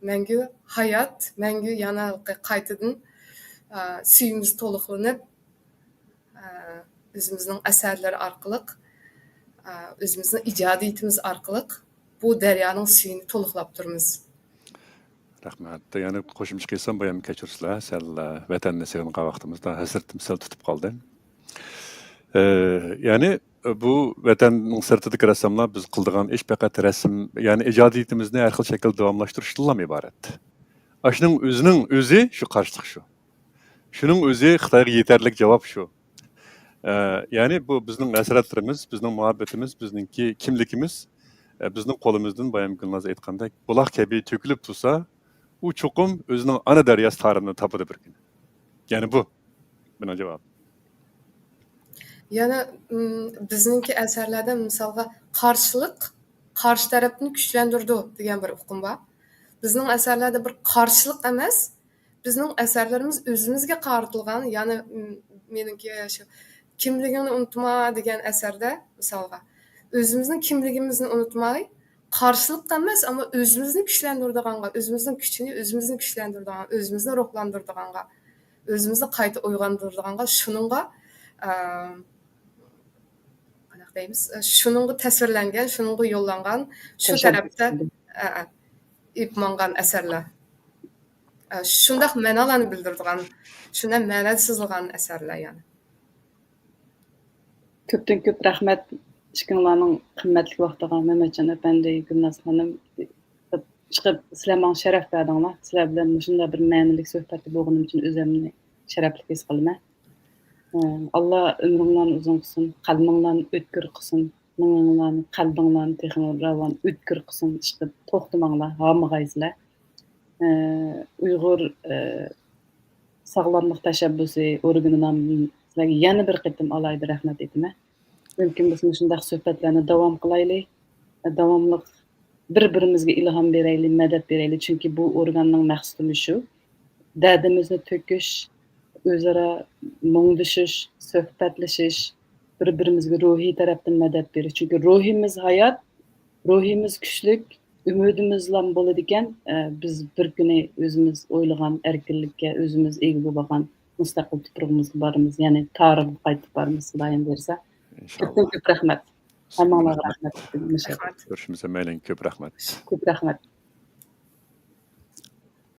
مەڭگۈ ھايات، مەڭگۈ يەنە قايتىدىن، ئە، سۈيىمىز تولۇقلىنىپ، ئە، ئۆزىمىزنىڭ ئەسەرلىرى ئارقىلىق، ئە، ئۆزىمىزنىڭ ئىجادىيىتىمىز ئارقىلىق بۇ دەريانىڭ سۈيىنى تولۇقلاپ تۇرىمىز. رەھمەت. يەنە قوشۇمچە قىلسام، بايام كەچۈرسىلەر، سەل، ئە، ۋەتەننى سېغىنغان ۋاقتىمىزدا ھەسرىتىم سەل تۇتۇپ قالدى. ئە، يەنى بۇ ۋەتەننىڭ سىرتىدىكى رەسساملار بىز قىلىدىغان ئىش پەقەت رەسىم، يەنى ئىجادىيىتىمىزنى ھەر خىل شەكىلدە داۋاملاشتۇرۇشتىنلا ئىبارەت. ئاشۇنىڭ ئۆزىنىڭ ئۆزى شۇ قارشىلىق شۇ. شۇنىڭ ئۆزى خىتايغا يېتەرلىك جاۋاب شۇ. ئە، يەنى بۇ بىزنىڭ ھەسرەتلىرىمىز، بىزنىڭ مۇھەببىتىمىز، بىزنىڭكى كىملىكىمىز، ئە، بىزنىڭ قولىمىزدىن بايام گۈلناز ئېيتقاندەك بۇلاق كەبى تۆكۈلۈپ تۇرسا، ئۇ چوقۇم ئۆزىنىڭ ئانا دەرياسى تارىمىنى تاپىدۇ بىر كۈنى. يەنى بۇ مېنىڭ جاۋابىم. يەنە، م، بىزنىڭكى ئەسەرلەردە مىسالغا قارشىلىق قارشى تەرەپنى كۈچلەندۈرىدۇ دېگەن بىر ئۇقۇم بار. بىزنىڭ ئەسەرلەردە بىر قارشىلىق ئەمەس، بىزنىڭ ئەسەرلىرىمىز ئۆزىمىزگە قارىتىلغان، يەنى، م، مېنىڭكى شۇ كىملىكىڭنى ئۇنتۇما دېگەن ئەسەردە مىسالغا ئۆزىمىزنىڭ كىملىكىمىزنى ئۇنتۇماي، قارشىلىق ئەمەس، ئەمما ئۆزىمىزنى كۈچلەندۈرىدىغانغا، ئۆزىمىزنىڭ كۈچىنى ئۆزىمىزنى كۈچلەندۈرىدىغان، ئۆزىمىزنى روھلاندۇرىدىغانغا، ئۆزىمىزنى قايتا ئويغاندۇرىدىغانغا، شۇنىڭغا، ئە، قانداق دەيمىز، شۇنىڭغا تەسۋىرلەنگەن، شۇنىڭغا يوللانغان، شۇ تەشەببۇس تەرەپتە، قىلدى. ئە، ئە، ئېلىپ ماڭغان ئەسەرلەر. ئە، شۇنداق مەنالارنى بىلدۈرىدىغان، شۇنداق مەنىدە سىزىلغان ئەسەرلەر، يەنى. كۆپتىن كۆپ رەھمەت ئىككىڭلارنىڭ قىممەتلىك ۋاقتىغا، مەمەتجان ئەپەندى، گۈلناز خانىم، چىقىپ سىلەر ماڭا شەرەپ بەردىڭلار. سىلەر بىلەن مۇشۇنداق بىر مەنىلىك سۆھبەتتە بولغىنىم ئۈچۈن ئۆزۈمنى شەرەپلىك ھېس قىلىمەن. ئاللا ئۆمرۈڭلارنى ئۇزۇن قىلسۇن، قەلىمىڭلارنى ئۆتكۈر قىلسۇن، مېڭىڭلارنى، قەلبىڭلارنى تېخىمۇ راۋان، ئۆتكۈر قىلسۇن. ئىشقىلىپ، توختىماڭلار، ھالمىغايسىلەر. ئۇيغۇر، ساغلاملىق تەشەببۇسى ئورگىنى نامىدىن سىلەرگە يەنە بىر قېتىم ئالاھىدە رەھمەت ئېيتىمەن. مۇمكىن بولسا مۇشۇنداق سۆھبەتلەرنى داۋام قىلايلى. داۋاملىق بىر-بىرىمىزگە ئىلھام بېرەيلى، مەدەت بېرەيلى. چۈنكى بۇ ئورگاننىڭ مەقسىتىمۇ شۇ. دەردىمىزنى تۆكۈش، ئۆزئارا مۇڭدىشىش، سۆھبەتلىشىش، بىر-بىرىمىزگە روھىي تەرەپتىن مەدەت بېرىش. چۈنكى روھىمىز ھايات، روھىمىز كۈچلۈك، ئۈمىدىمىزلا بولىدىكەن، ئە، بىز بىر كۈنى ئۆزىمىز ئويلىغان ئەركىنلىككە ئۆزىمىز ئىگە بولغان مۇستەقىل تۇپرىقىمىزغا بارىمىز، يەنى تارىغا قايتىپ بارىمىز، خۇدايىم بۇيرۇسا. كۆپتىن كۆپ رەھمەت. ھەممىڭلارغا رەھمەت. كۆرۈشىمىزگە مەيلىڭ، كۆپ رەھمەت. كۆپ رەھمەت.